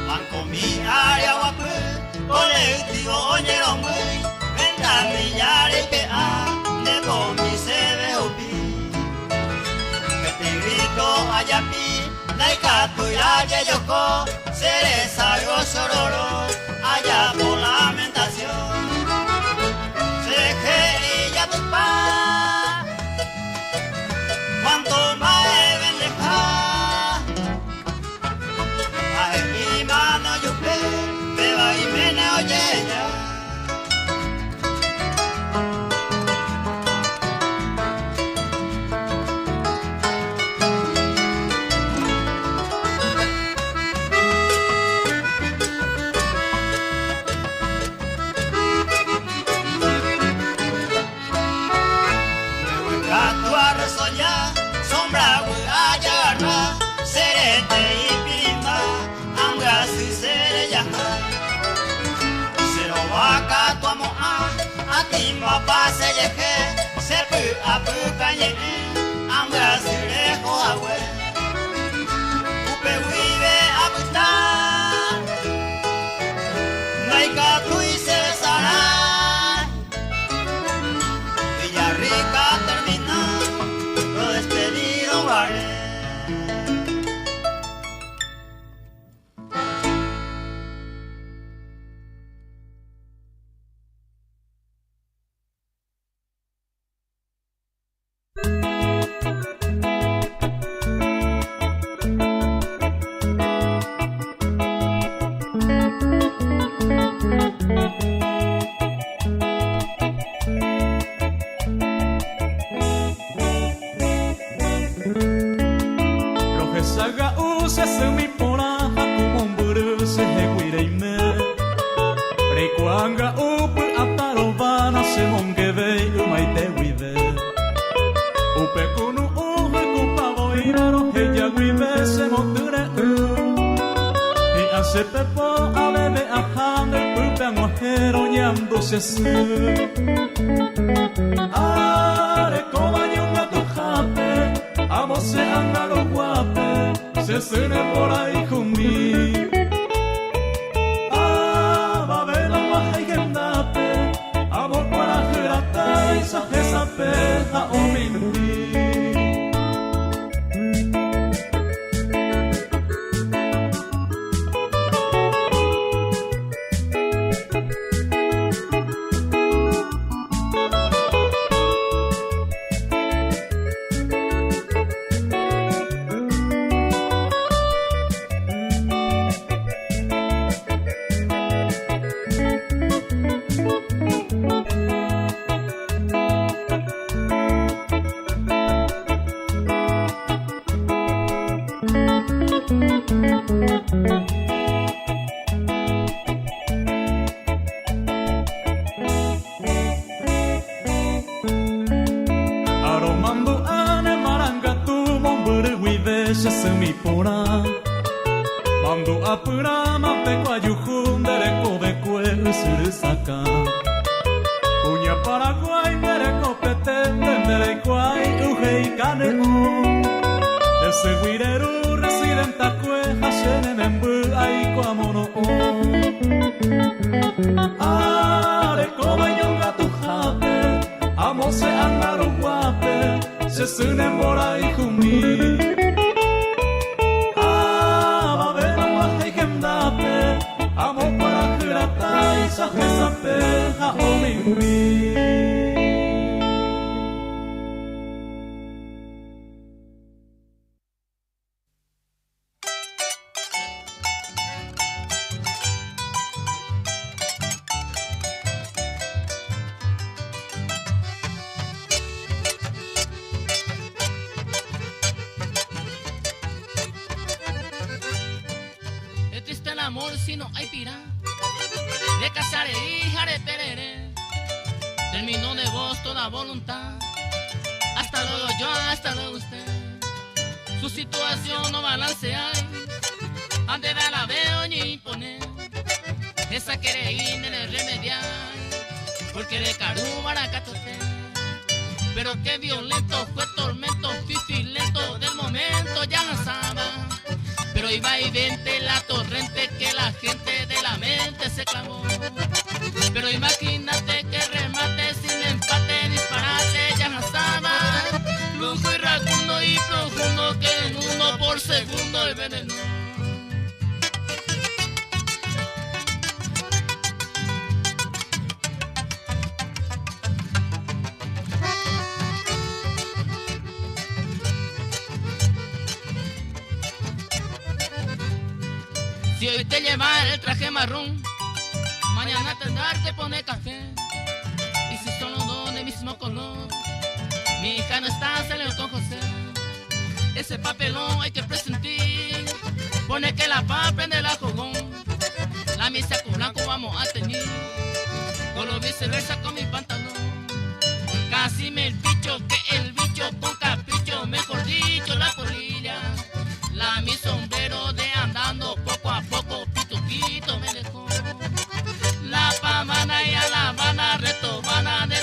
Bancomi área guapy, colectivo oñeromýi, ventanilla reipe'a, nde pomi seve hupi. Peteĩ grito ajapi, ndaikatúi ajejoko, che resay ochororo, ajapo lamentación. Cherehe ijatypa, cuánto mba'e vendeha. Ha he'i mano ojupe, péva iména ojeheja. Imapa chejehe che py'apýpe añe'ẽ ambyasy reho hague. Upe guive apyta ndaikatúi che resarái. Villarrica terminal rodespedírõ guare. Rohechaga'u che symi porã ha ku mombyry chehegui reime. Reikuaanga'u py'atarova nachemongevéi ymaite guive. Upe kunu'ũ hykupa voíva roheja guive chemotyre'ỹ. Hi'ã che pepo aveve aha nde pype ag̃uahẽ roñandu che sy. Arekóva ñongatuhápe amo che ánga ruguápe che sy ne mborayhumi. Avave nog̃uahẽi hendápe amo kuarahy ratáicha hesape ha omimbi. Aromandu'a ne marangatu mombyry guive che symi porã. Mandu'a pyrãma pe kuajuhu nde rekovekue ysyry sakã. Kuña Paraguái nde rekopete nde ndereikuaái uhéi kane'õ. Nde sygui reru residentakue ha che ne memby aiko amono'õ. Arekóva iñongatuhápe, amo che ánga ruguápe, che sy ne mborayhumi. Avave nog̃uahẽi hendápe, amo kuarahy ratáicha hesape ha omimbi. Es triste el amor si no hay pira. De casaré hija de tereré. Terminó de vos toda voluntad. Hasta luego yo, hasta luego usted. Su situación no balancea. Ande da la veo ni imponer. Esa quiere ir en el remediar. Porque de Caru maracatote. Pero qué violento fue tormento, fifi lento del momento ya sabe. Pero iba y vente la torrente que la gente de la mente se clavó. Pero imagínate que remate sin empate, disparate, ya estaba. Lujo y racundo y profundo que en uno por segundo el veneno. Si hoy te lleva el traje marrón, mañana tendrás que poner café. Y si son los dos del mismo color, mi hija no está, salió con José. Ese papelón hay que presentir, pone que la paz prende la jugón. La misa con blanco vamos a tener, o lo viceversa con mi pantalón. Casi me el bicho que el bicho con capricho, mejor dicho la polilla. La mi sombrero de andando poco a poco, pituquito me dejó. La pamana y a La Habana, retobana de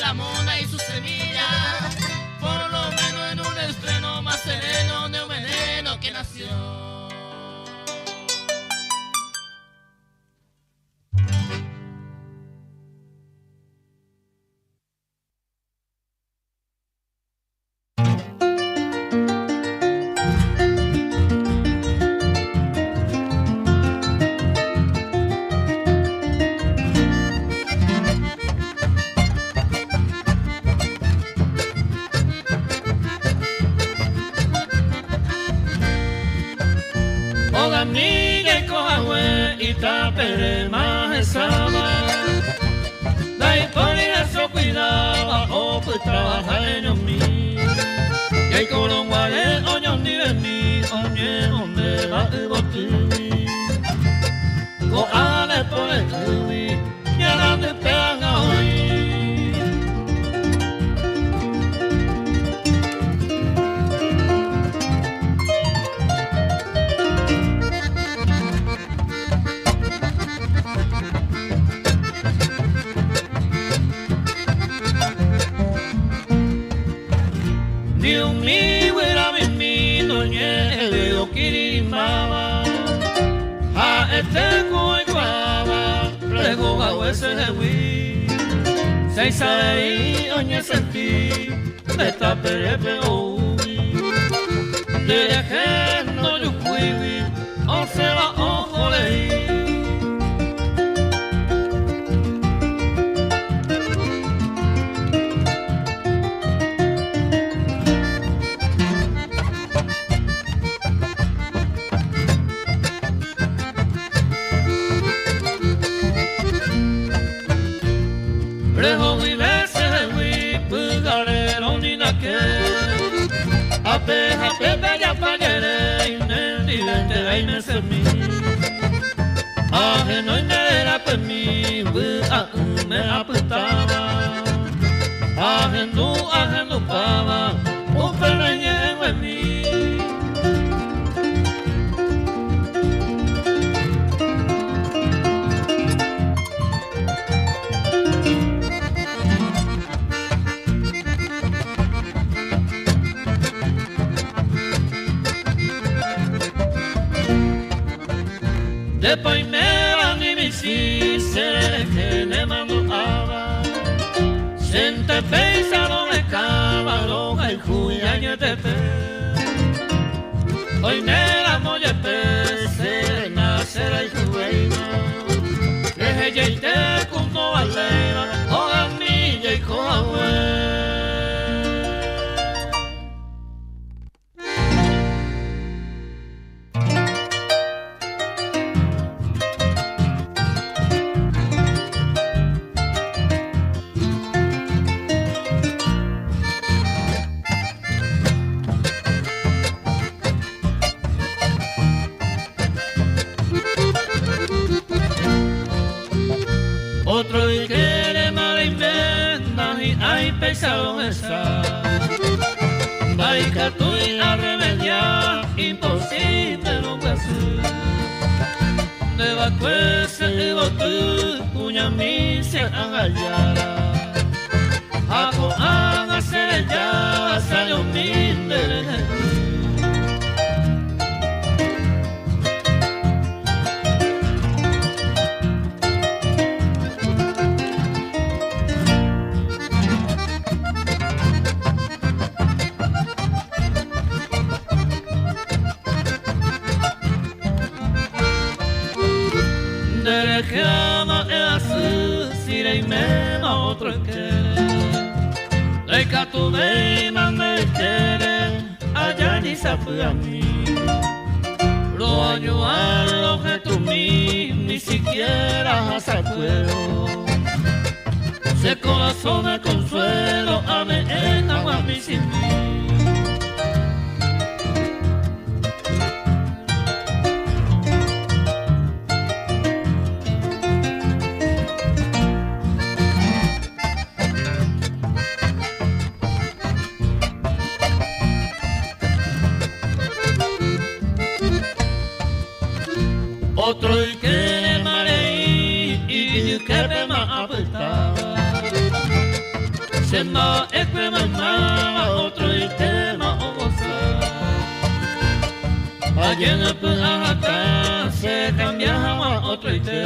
Jaikorõguare oñondivemi oñemondéva yvotýgui. Ko'ág̃a nepore'ỹgui ñarandype ág̃a oĩ. Ni umi guyramimi noñe'ẽvéi okirirĩmbáva, ha'ete ku oikuaáva reho hague chehegui. Chéicha avei oñesenti nde taperépe oúgui, nderehe ndojuhúigui osẽva oho rei. Reho guive chehegui pyhare roninake, Ape ha pépe japajere nendivénte aimesemi. Ahenói nde rérakuemi vy'a'ỹme apytáva, Ahendu ahendupáva upe ne ñe'ẽnguemi. Ndépa oiméva ni michĩ che rehe nemandu'áva, Chénte péicha rohekáva rohayhu añetete. Oiméramo jepe che nacherayhuvéima, Rehejaite ku ndovaléiva ogami jaiko hague. Otro ykére mareime nahi'ãi péicha rohecha. Ndaikatúi arremedia imposible rombyasy. Nde va'ekue che yvoty kuñami che ánga jára. Ha ko'ág̃a che reja sayomi nde rehe'ỹ. Nderehe ama'ẽ asy si reiméma otro ykére, Ndaikatuvéima nde ykére aja ni sapy'ami. Roañuã rohetũmi ni siquiera hasakuévo. Che korasõ de consuelo ame'ẽ hag̃ua michĩmi. Otro ykére marei ijyképema apytáva. Che mba'ekue maymáva otro itéma ogosa. Ajenypy'ã hatã che kambia hag̃ua otro ite.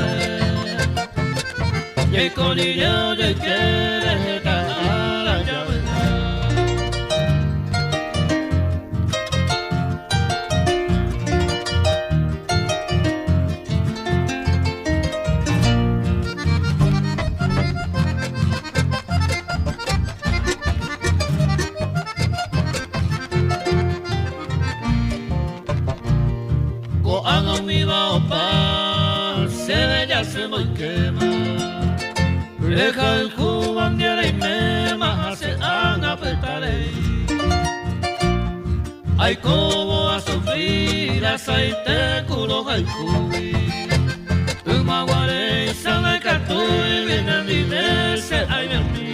Jaiko rire ojoykére heta ára javy'a. Ko'ág̃a umíva opa chéve jasy mboykéma, Rehayhúva nde reiméma ha che ág̃a pyta rei. Aikóvo asufri rasaite ku rohayhúgui. Ymaguaréicha ndaikatúigui nendive che aimemi.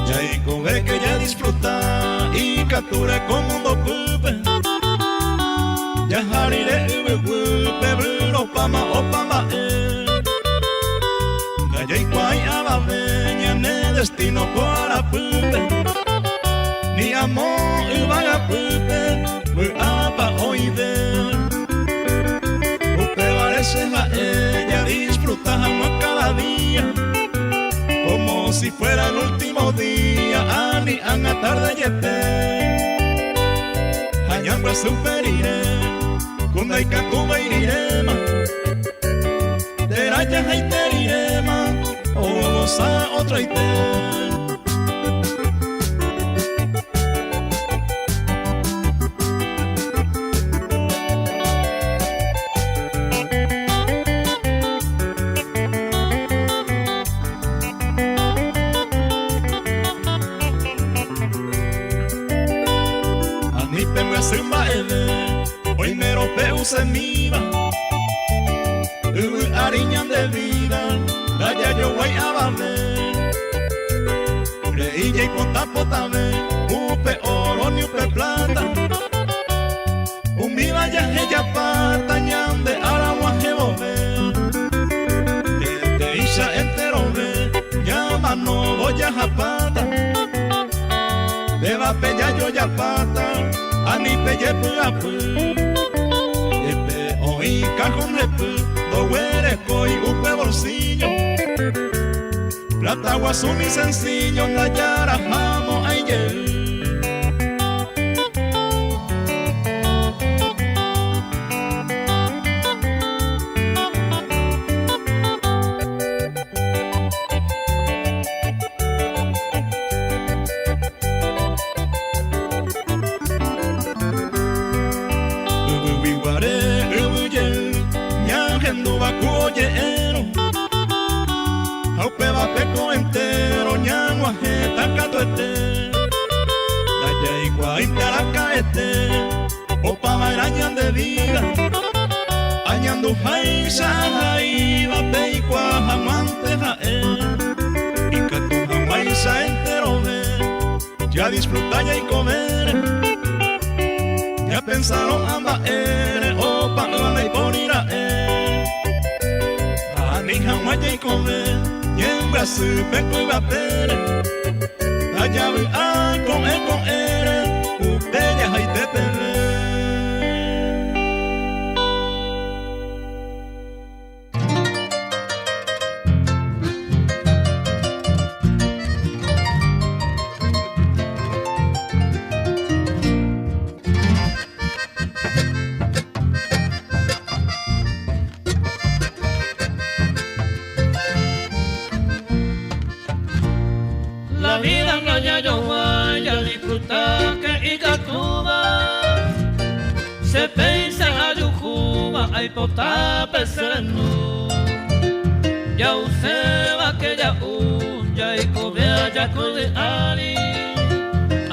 Jaikove que ya disfruta ikatúre ko mundo pýpe Jaha rire yvyguýpe vyropáma opa mba'e Ndajaikuaái avave ñane destino ko arapýpe Ni amo yvagapýpe vy'ápa oĩve Upévare che ha'e jadisfruta hag̃ua cada día Como si fuera el último día ani ág̃a tarde jepe Ha ñambyasy upe rire ku ndaikatúvai riréma Térã jahaite riréma ogosa otroite. Ani pembyasy mba'eve oimérõ pe'usemíva Yvy ári ñande vida ndajajoguái avave Re'i jaipota potave upe oro ni upe plata Umíva jahejapáta ñande ára g̃uahẽ vove Peteĩcha enterove ñamanóvo jahapáta Pévape jajojapáta ani pejepy'apy Jepe oĩ cajón repy ndoguerekói upe bolsillo Plata guasu ni sencillo ndajarahamo'ãi jey. Yvyguiguare yvy jey ñahendúva ku oje'érõ Ha upévape ko entéro ñag̃uahẽta katuete Ndajaikuaáinte araka'ete opava'erã ñande vida Añanduháicha ahaíva peikuaa hag̃uánte ha'e Ikatu hag̃uáicha enterove Jadisfruta jaikovére Ñapensarõ ã mba'ére opa'ỹva ndaipóri ra'e Ha ani hag̃ua jaikove ñembyasýpe ko yvapére Tajavy'a ko'ẽ ko'ẽre upe jahaite peve. La vida no jajogua jadisfruta que ikatúva Che péicha ajuhúva aipota pe che rendu Ja'uséva ke ja'u jaikove aja ko yvy ári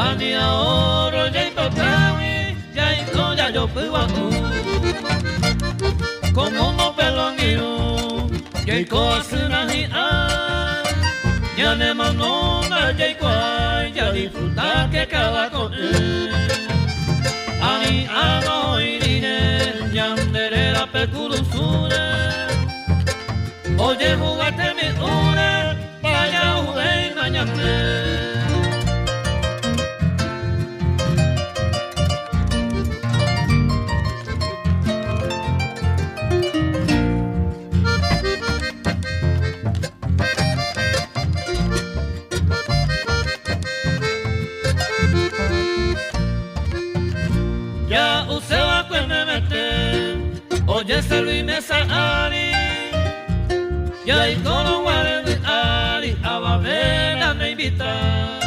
Ani ahorro jaipotágui jaiko jajopy gua'u Ko mundo pe lo angirũ jaiko asýna hi'ã Ñane mano ndajaikuaái jadisfrutáke káda ko'ẽ Ani ág̃a oĩ rire ñande rérape kurusúre Ojehuga tembi'úre ndaja'uvéima ñande. Ja'use va'ekue memete ojeservi mesa ári. Jaikórõ guare vy'ári avave naneinvitái,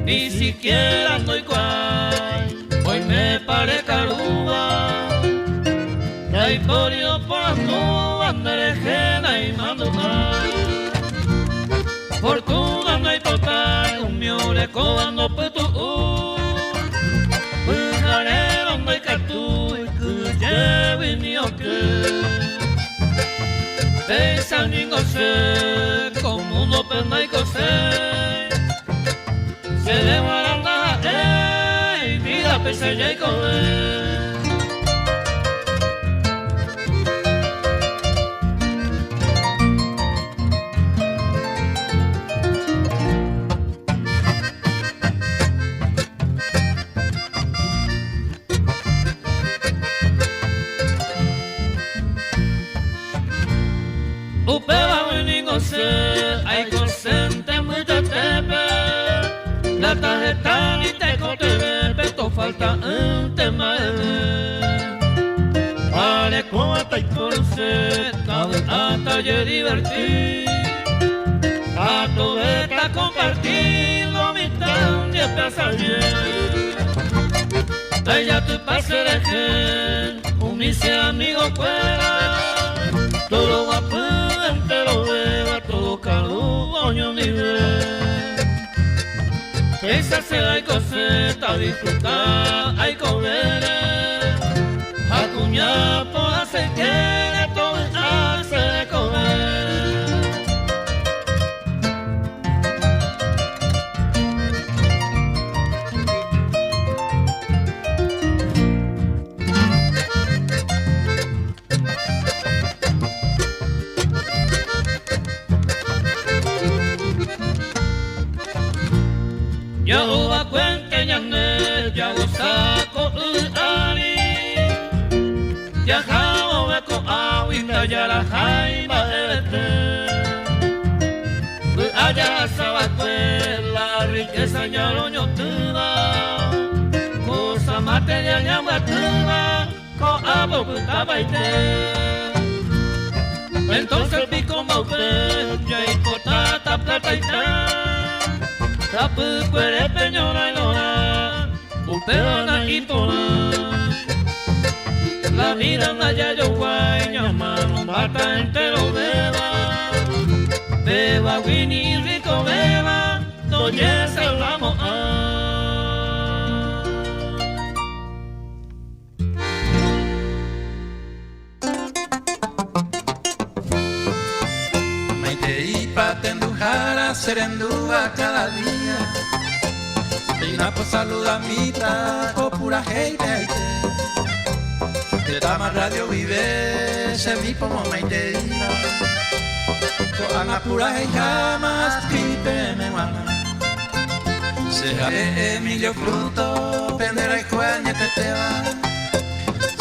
ni siquiera ndoikuaái oimépa rekarúva. Ndaipóri oporandúva nderehe naimandu'ái. Fortuna ndaipotái umi orekóva ndopytu'úi, pyharérõ ndaikatúi kyhyjégui ni oky. Péicha ningo che ko múndope ndaikoséi, chéve g̃uarã ndaha'éi vida péicha jaikove. Upévagui ningo che aikosente mbytetépe, Plata heta ni tekotevẽpe tofalta'ỹnte mba'eve. Arekóva taiporuse tavy'áta jediverti, ha tove takomparti lo mitã jepe asaje. Pejatypa cherehe umi che amigokuéra, toroguapy enterovéva torokaru oñondive. Péicha che aikose tadisfruta aikovére, ha kuña porã che ykére tovy'a che rekove. Jahovakuénte ñande jagosa ko yvy ári, jaha vove ko'águi ndajarahái mba'evete. Vy'a jahasa va'ekue la riqueza ñaroñotỹva, cosa material ñambyatýva ko'ã popytapaite. Entonces piko mboyve jaipotáta plataita, tapykuerépe ñorairõrã, upéva na'iporã. La vida ndajajoguái ñamanombáta enterovéva, pévagui ni irrikovéva ndojesalvamo'ã. Maiteipa tenduhára che rendúva cada día Péina po saludamíta ko purahéipe aite Tetama radio guive che mi pomomaiteíva Ko'ág̃a puraheiháma askrivi peẽme g̃uarã Che ha'e Emilio Fruto pende rayhu añetetéva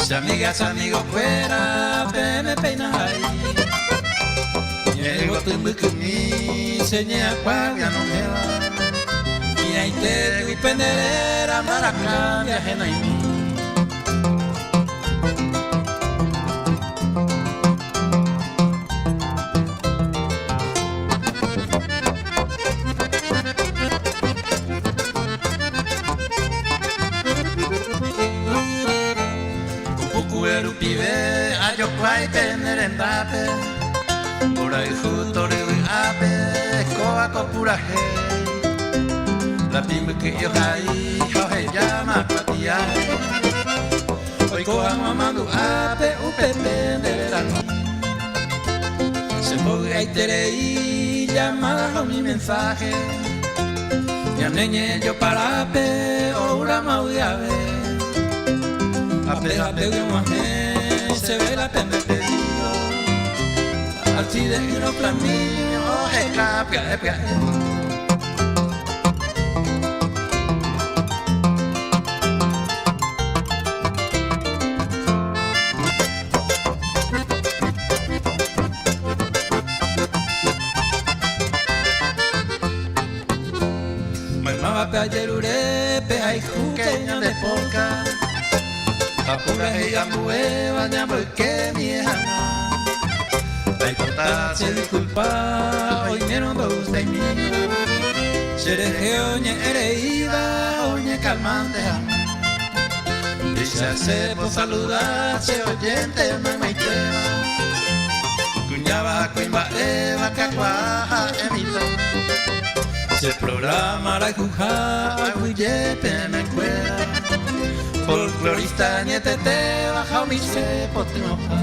Che amiga, che amigo kuéra, peẽme péina hai. Ñe'ẽyvoty mbykymi che ñe'ãkuágui anohẽva. Hi'ãitégui pende réra mbaraka viahenaimi. Pukukue rupive ajokuái pene rendápe, mborayhu tory vy'ápe kóva ko purahéi. Lapi mbyky'i ohai ha ohejáma kuatiáre, oiko hag̃ua mandu'ápe upépe nde rerami. Chembovy'aiterei llamada ha umi mensaje, ñane ñe'ẽ joparápe oúramo avy'ave. Ape hapégui og̃uahẽ chéve la pende pedido, archide'ỹrõ planillo oheka pya'e pya'e. Maymávape ajerure pehayhúke ñande polka ha purahéi ambuéva ñamboyke mie hag̃ua. Aipota che disculpa oimérõ ndogustáimi Cherehe oñe'ẽreíva oñekalmánte hag̃ua Péicha che posaluda che oyente maymaitéva Kuñáva ha kuimba'éva kakuaa ha'e mitã Che programa rayhuha aguyje peẽmekuéra Folklorista añetetéva ha umi che potyvõha.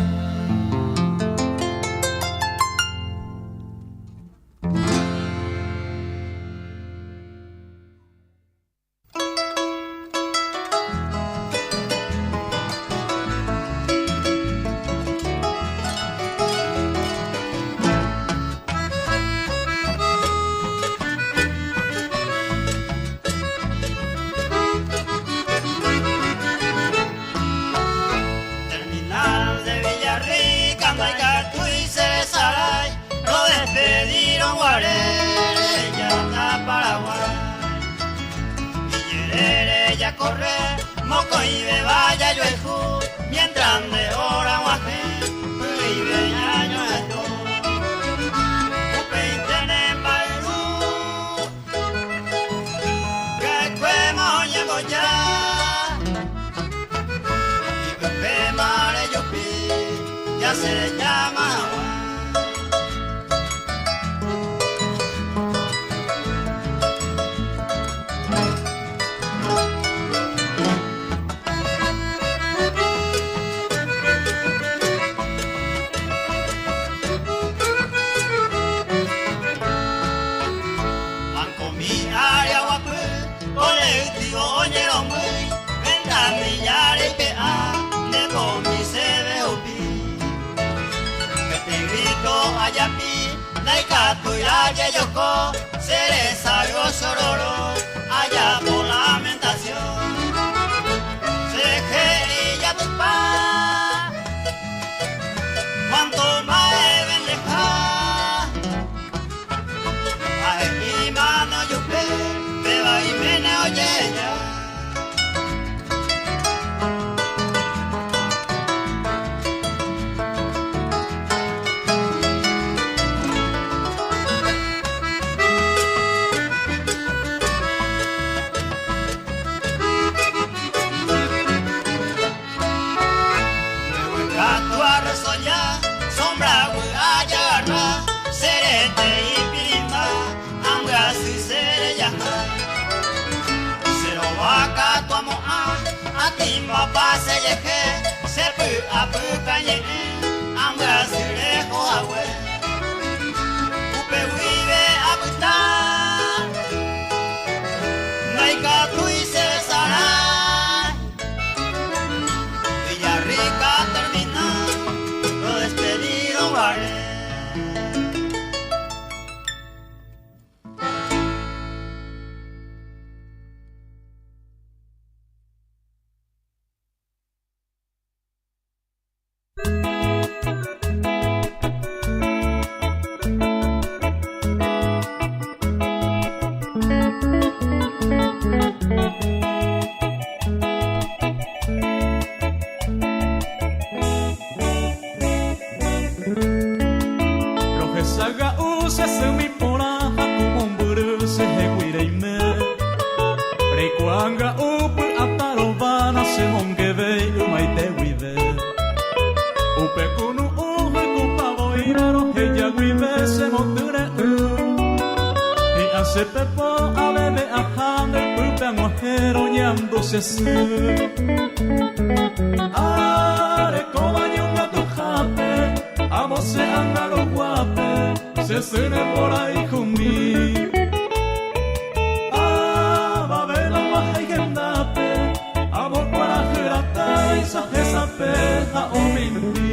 Terminal de Villarrica, Ndaikatúi Cesarái, rodespedirõ guare rejáta Paraguái. Ijerére jakorre, mokõivéva jajoayhu, mientras nde hora g̃uahẽ, py'ỹive ñañoha'ãngo. Upéinte ne mba'yru, Ha'ekuéma oñemboja, ipypéma rejupi, jasẽ rejáma hag̃ua. Bancomi área guapy, colectivo oñeromýi, ventanilla reipe'a, nde pomi seve hupi. Peteĩ grito ajapi, ndaikatúi ajejoko, che resay ochororo, ajapo lamentación. Cherehe ijatypa, cuánto mba'e vendeha. Ha he'i mano ojupe, péva iména ojeheja. Mbeguekatu arresoja, sombra vy'a jagarra, che rete ipirĩmba, ambyasy che rejaha. Che rova katu amo'ã, atĩmbapa che jehe, che py'apy kañe'ẽ, ambyasy reho hague. Upe guive apyta, ndaikatúi che sarái. Villarrica terminal, lo despedírõ guare. Rohechaga'u che symi porã ha ku mombyry chehegui reime. Reikuaanga'u py'atarova nachemongevéi ymaite guive. Upe kunu'ũ hykupa voíva roheja guive chemotyre'ỹ. Hi'ã che pepo aveve aha nde pype ag̃uahẽ roñandu che sy. Arekóva ñongatuhápe amo che ánga roguápe che sy ne mborayhumi. Avave nog̃uahẽi hendápe amo kuarahy ratáicha hesape ha omimbi.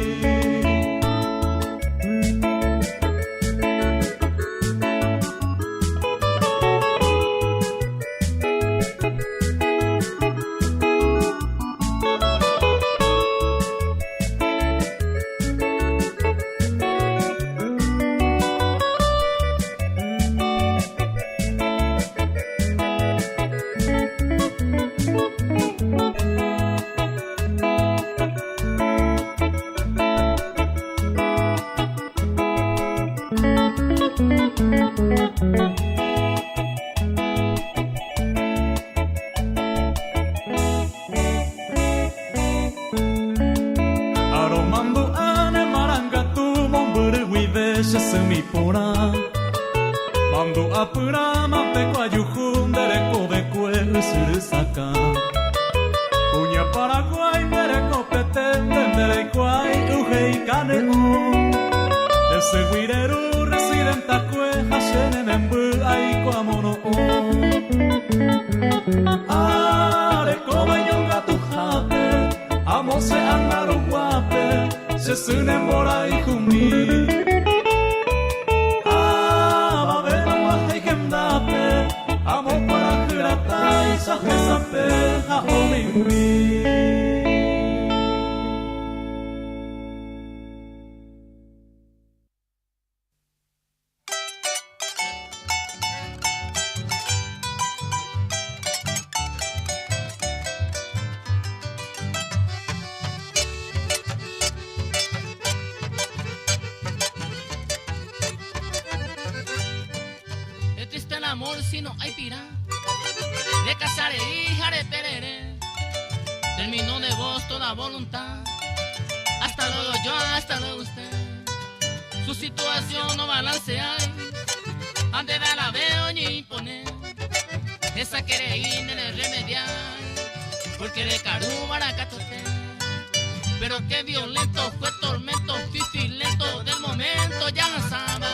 che symi porã. Mandu'apyrã mante ko ajuhu nde rekovekue ysyry sakã. Kuña Paraguái nde rekopete nde ndereikuaái uhéi kane'õ. Nde sygui reru residentakue ha che ne memby aiko amono'õ. Arekóva iñongatuhápe amosẽ ág̃a ruguápe che sy ne mborayhumi. Avave nog̃uahẽi hendápe amo kuarahy ratáicha hesape ha omimbi. Es triste el amor si no hay pira. De casaré hija de tereré. Terminó de vos toda voluntad. Hasta luego yo, hasta luego usted. Su situación no balancea. Ande de la veo ni imponer. Esa quiere ir en el remediar. Porque de Caru maracatote. Pero qué violento fue tormento, fifi lento del momento ya sabe.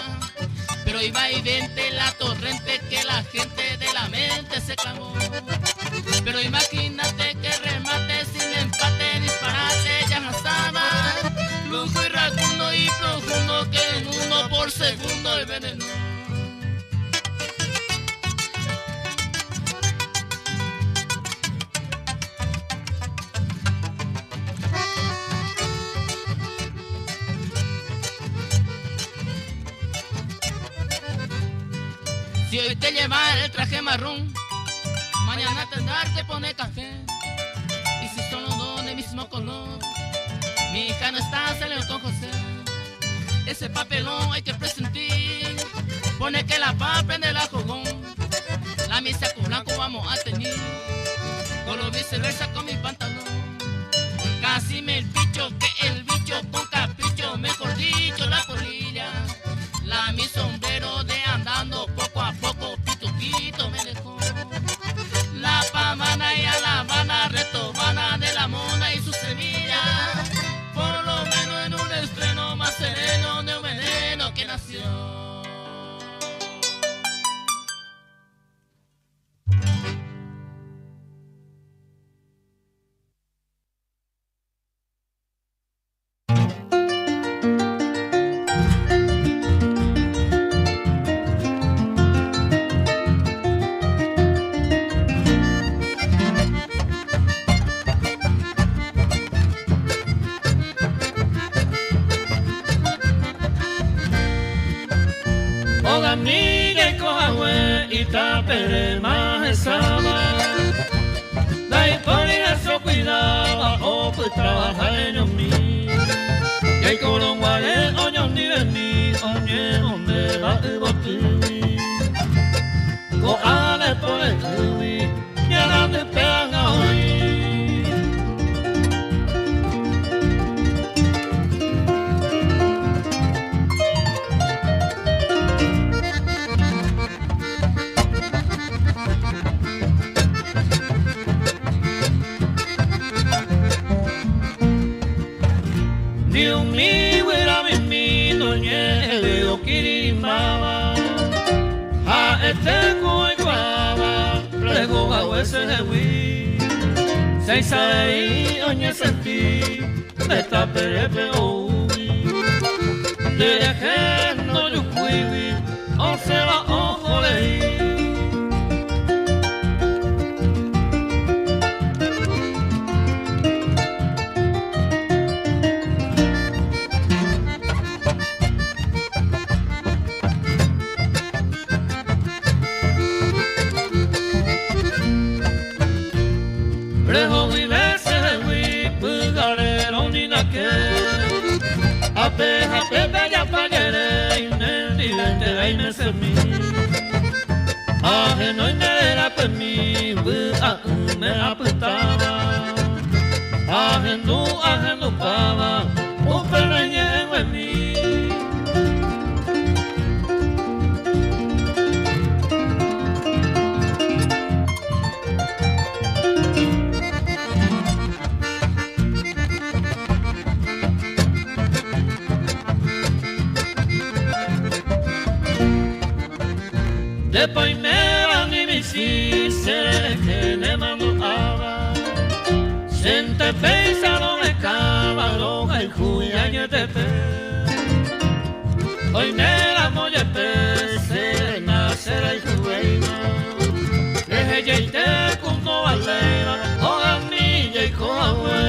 Pero iba y vente la torrente que la gente de la mente se clavó. Pero imagínate que remate sin empate, disparate, ya estaba. Lujo y racuno y profundo que en uno por segundo el veneno. Si hoy te lleva el traje marrón, mañana tendrás que poner café. Y si son los dos del mismo color, mi hija no está, salió con José. Ese papelón hay que presentir. Pone que la pa prende la jugón. La misa con blanco vamos a tener. Con lo viceversa con mi pantalón. Casi me el bicho que el bicho con capricho, mejor dicho, la polilla. La mi sombrero de andando poco a poco, pituquito me dejó. La pamana y a la Habana, retobana de la mona y su semilla. Por lo menos en un estreno más sereno de un veneno que nació. Ogami jaikohague itapere mahesáva. Ndaipóri hesokuidáva opytáva ha'eñomi. Jaikorõguare oñondivemi oñemondéva yvotýgui. Ko'ág̃a pore'ỹgui ñarandype ág̃a oĩ. Ni umi guyramimi noñe'ẽvéi okirirĩmbáva, ha'ete ku oikuaáva reho hague chehegui. Cheisarei oñesenti nde taperépe oúgui, nderehe ndojuhúigui osẽva oho rei. Reho guive chehegui pyhare roninake, ape ha pépe japajere nendivénte aimesemi. Ahenói nde rérakuemi vy'a'ỹme apytáva, ahendu ahendupáva upe ne ñe'ẽnguemi. Chente péicha rohekáva rohayhu añetete. Oiméramo jepe che nacherayhuvéima. Rehejaite ku ndovaléiva ogami jaiko hague.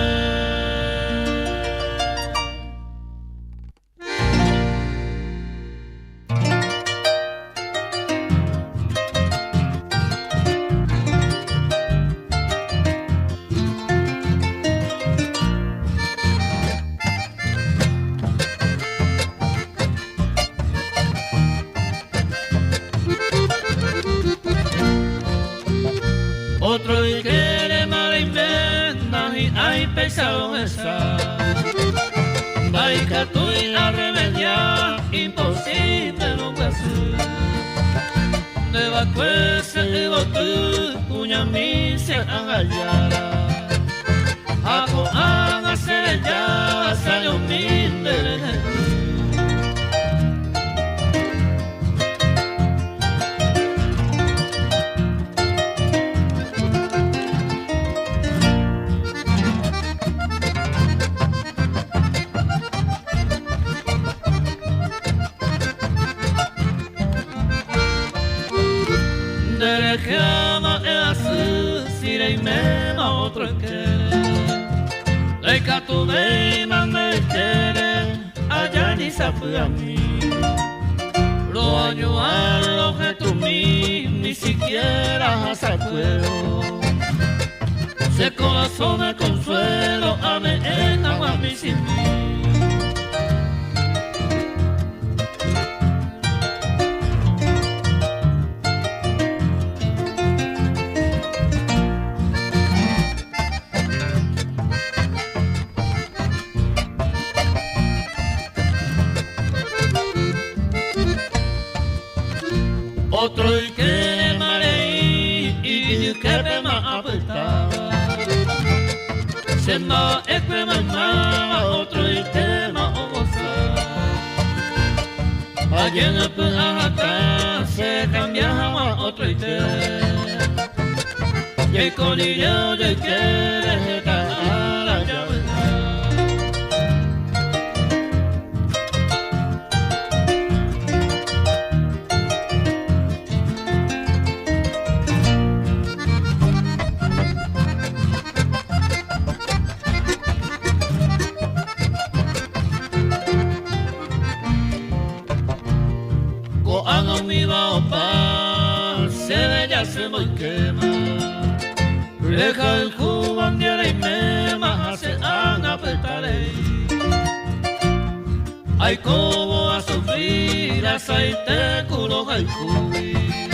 Otro ykére mareimena hi'ãi péicha rohecha. Ndaikatúi arremedia, imposible rombyasy. Nde va'ekue che yvoty, kuñami che ánga jára. Ha ko'ág̃a che rejáva che añomi nde rehe'ỹ. Nderehe ama'ẽ asy si reiméma otro ykére. Ndaikatuvéima nde ykére aja ni sapy'ami. Roañuã rohetũmi ni siquiera hasakuévo. Che korasõme consuelo ame'ẽ hag̃ua michĩmi. Otro ykére marei ijyképema apytáva. Che mba'ekue maymáva otro itéma ogosa. Ajenypy'ã hatã che kambia hag̃ua otro ite. Jaiko rire ojoykére heta ára javy'a. Ko'ág̃a umíva opa chéve jasy mboykéma. Rehayhúva nde reiméma ha che ág̃a pytarei. Aikóvo asufri rasaite ku rohayhúgui.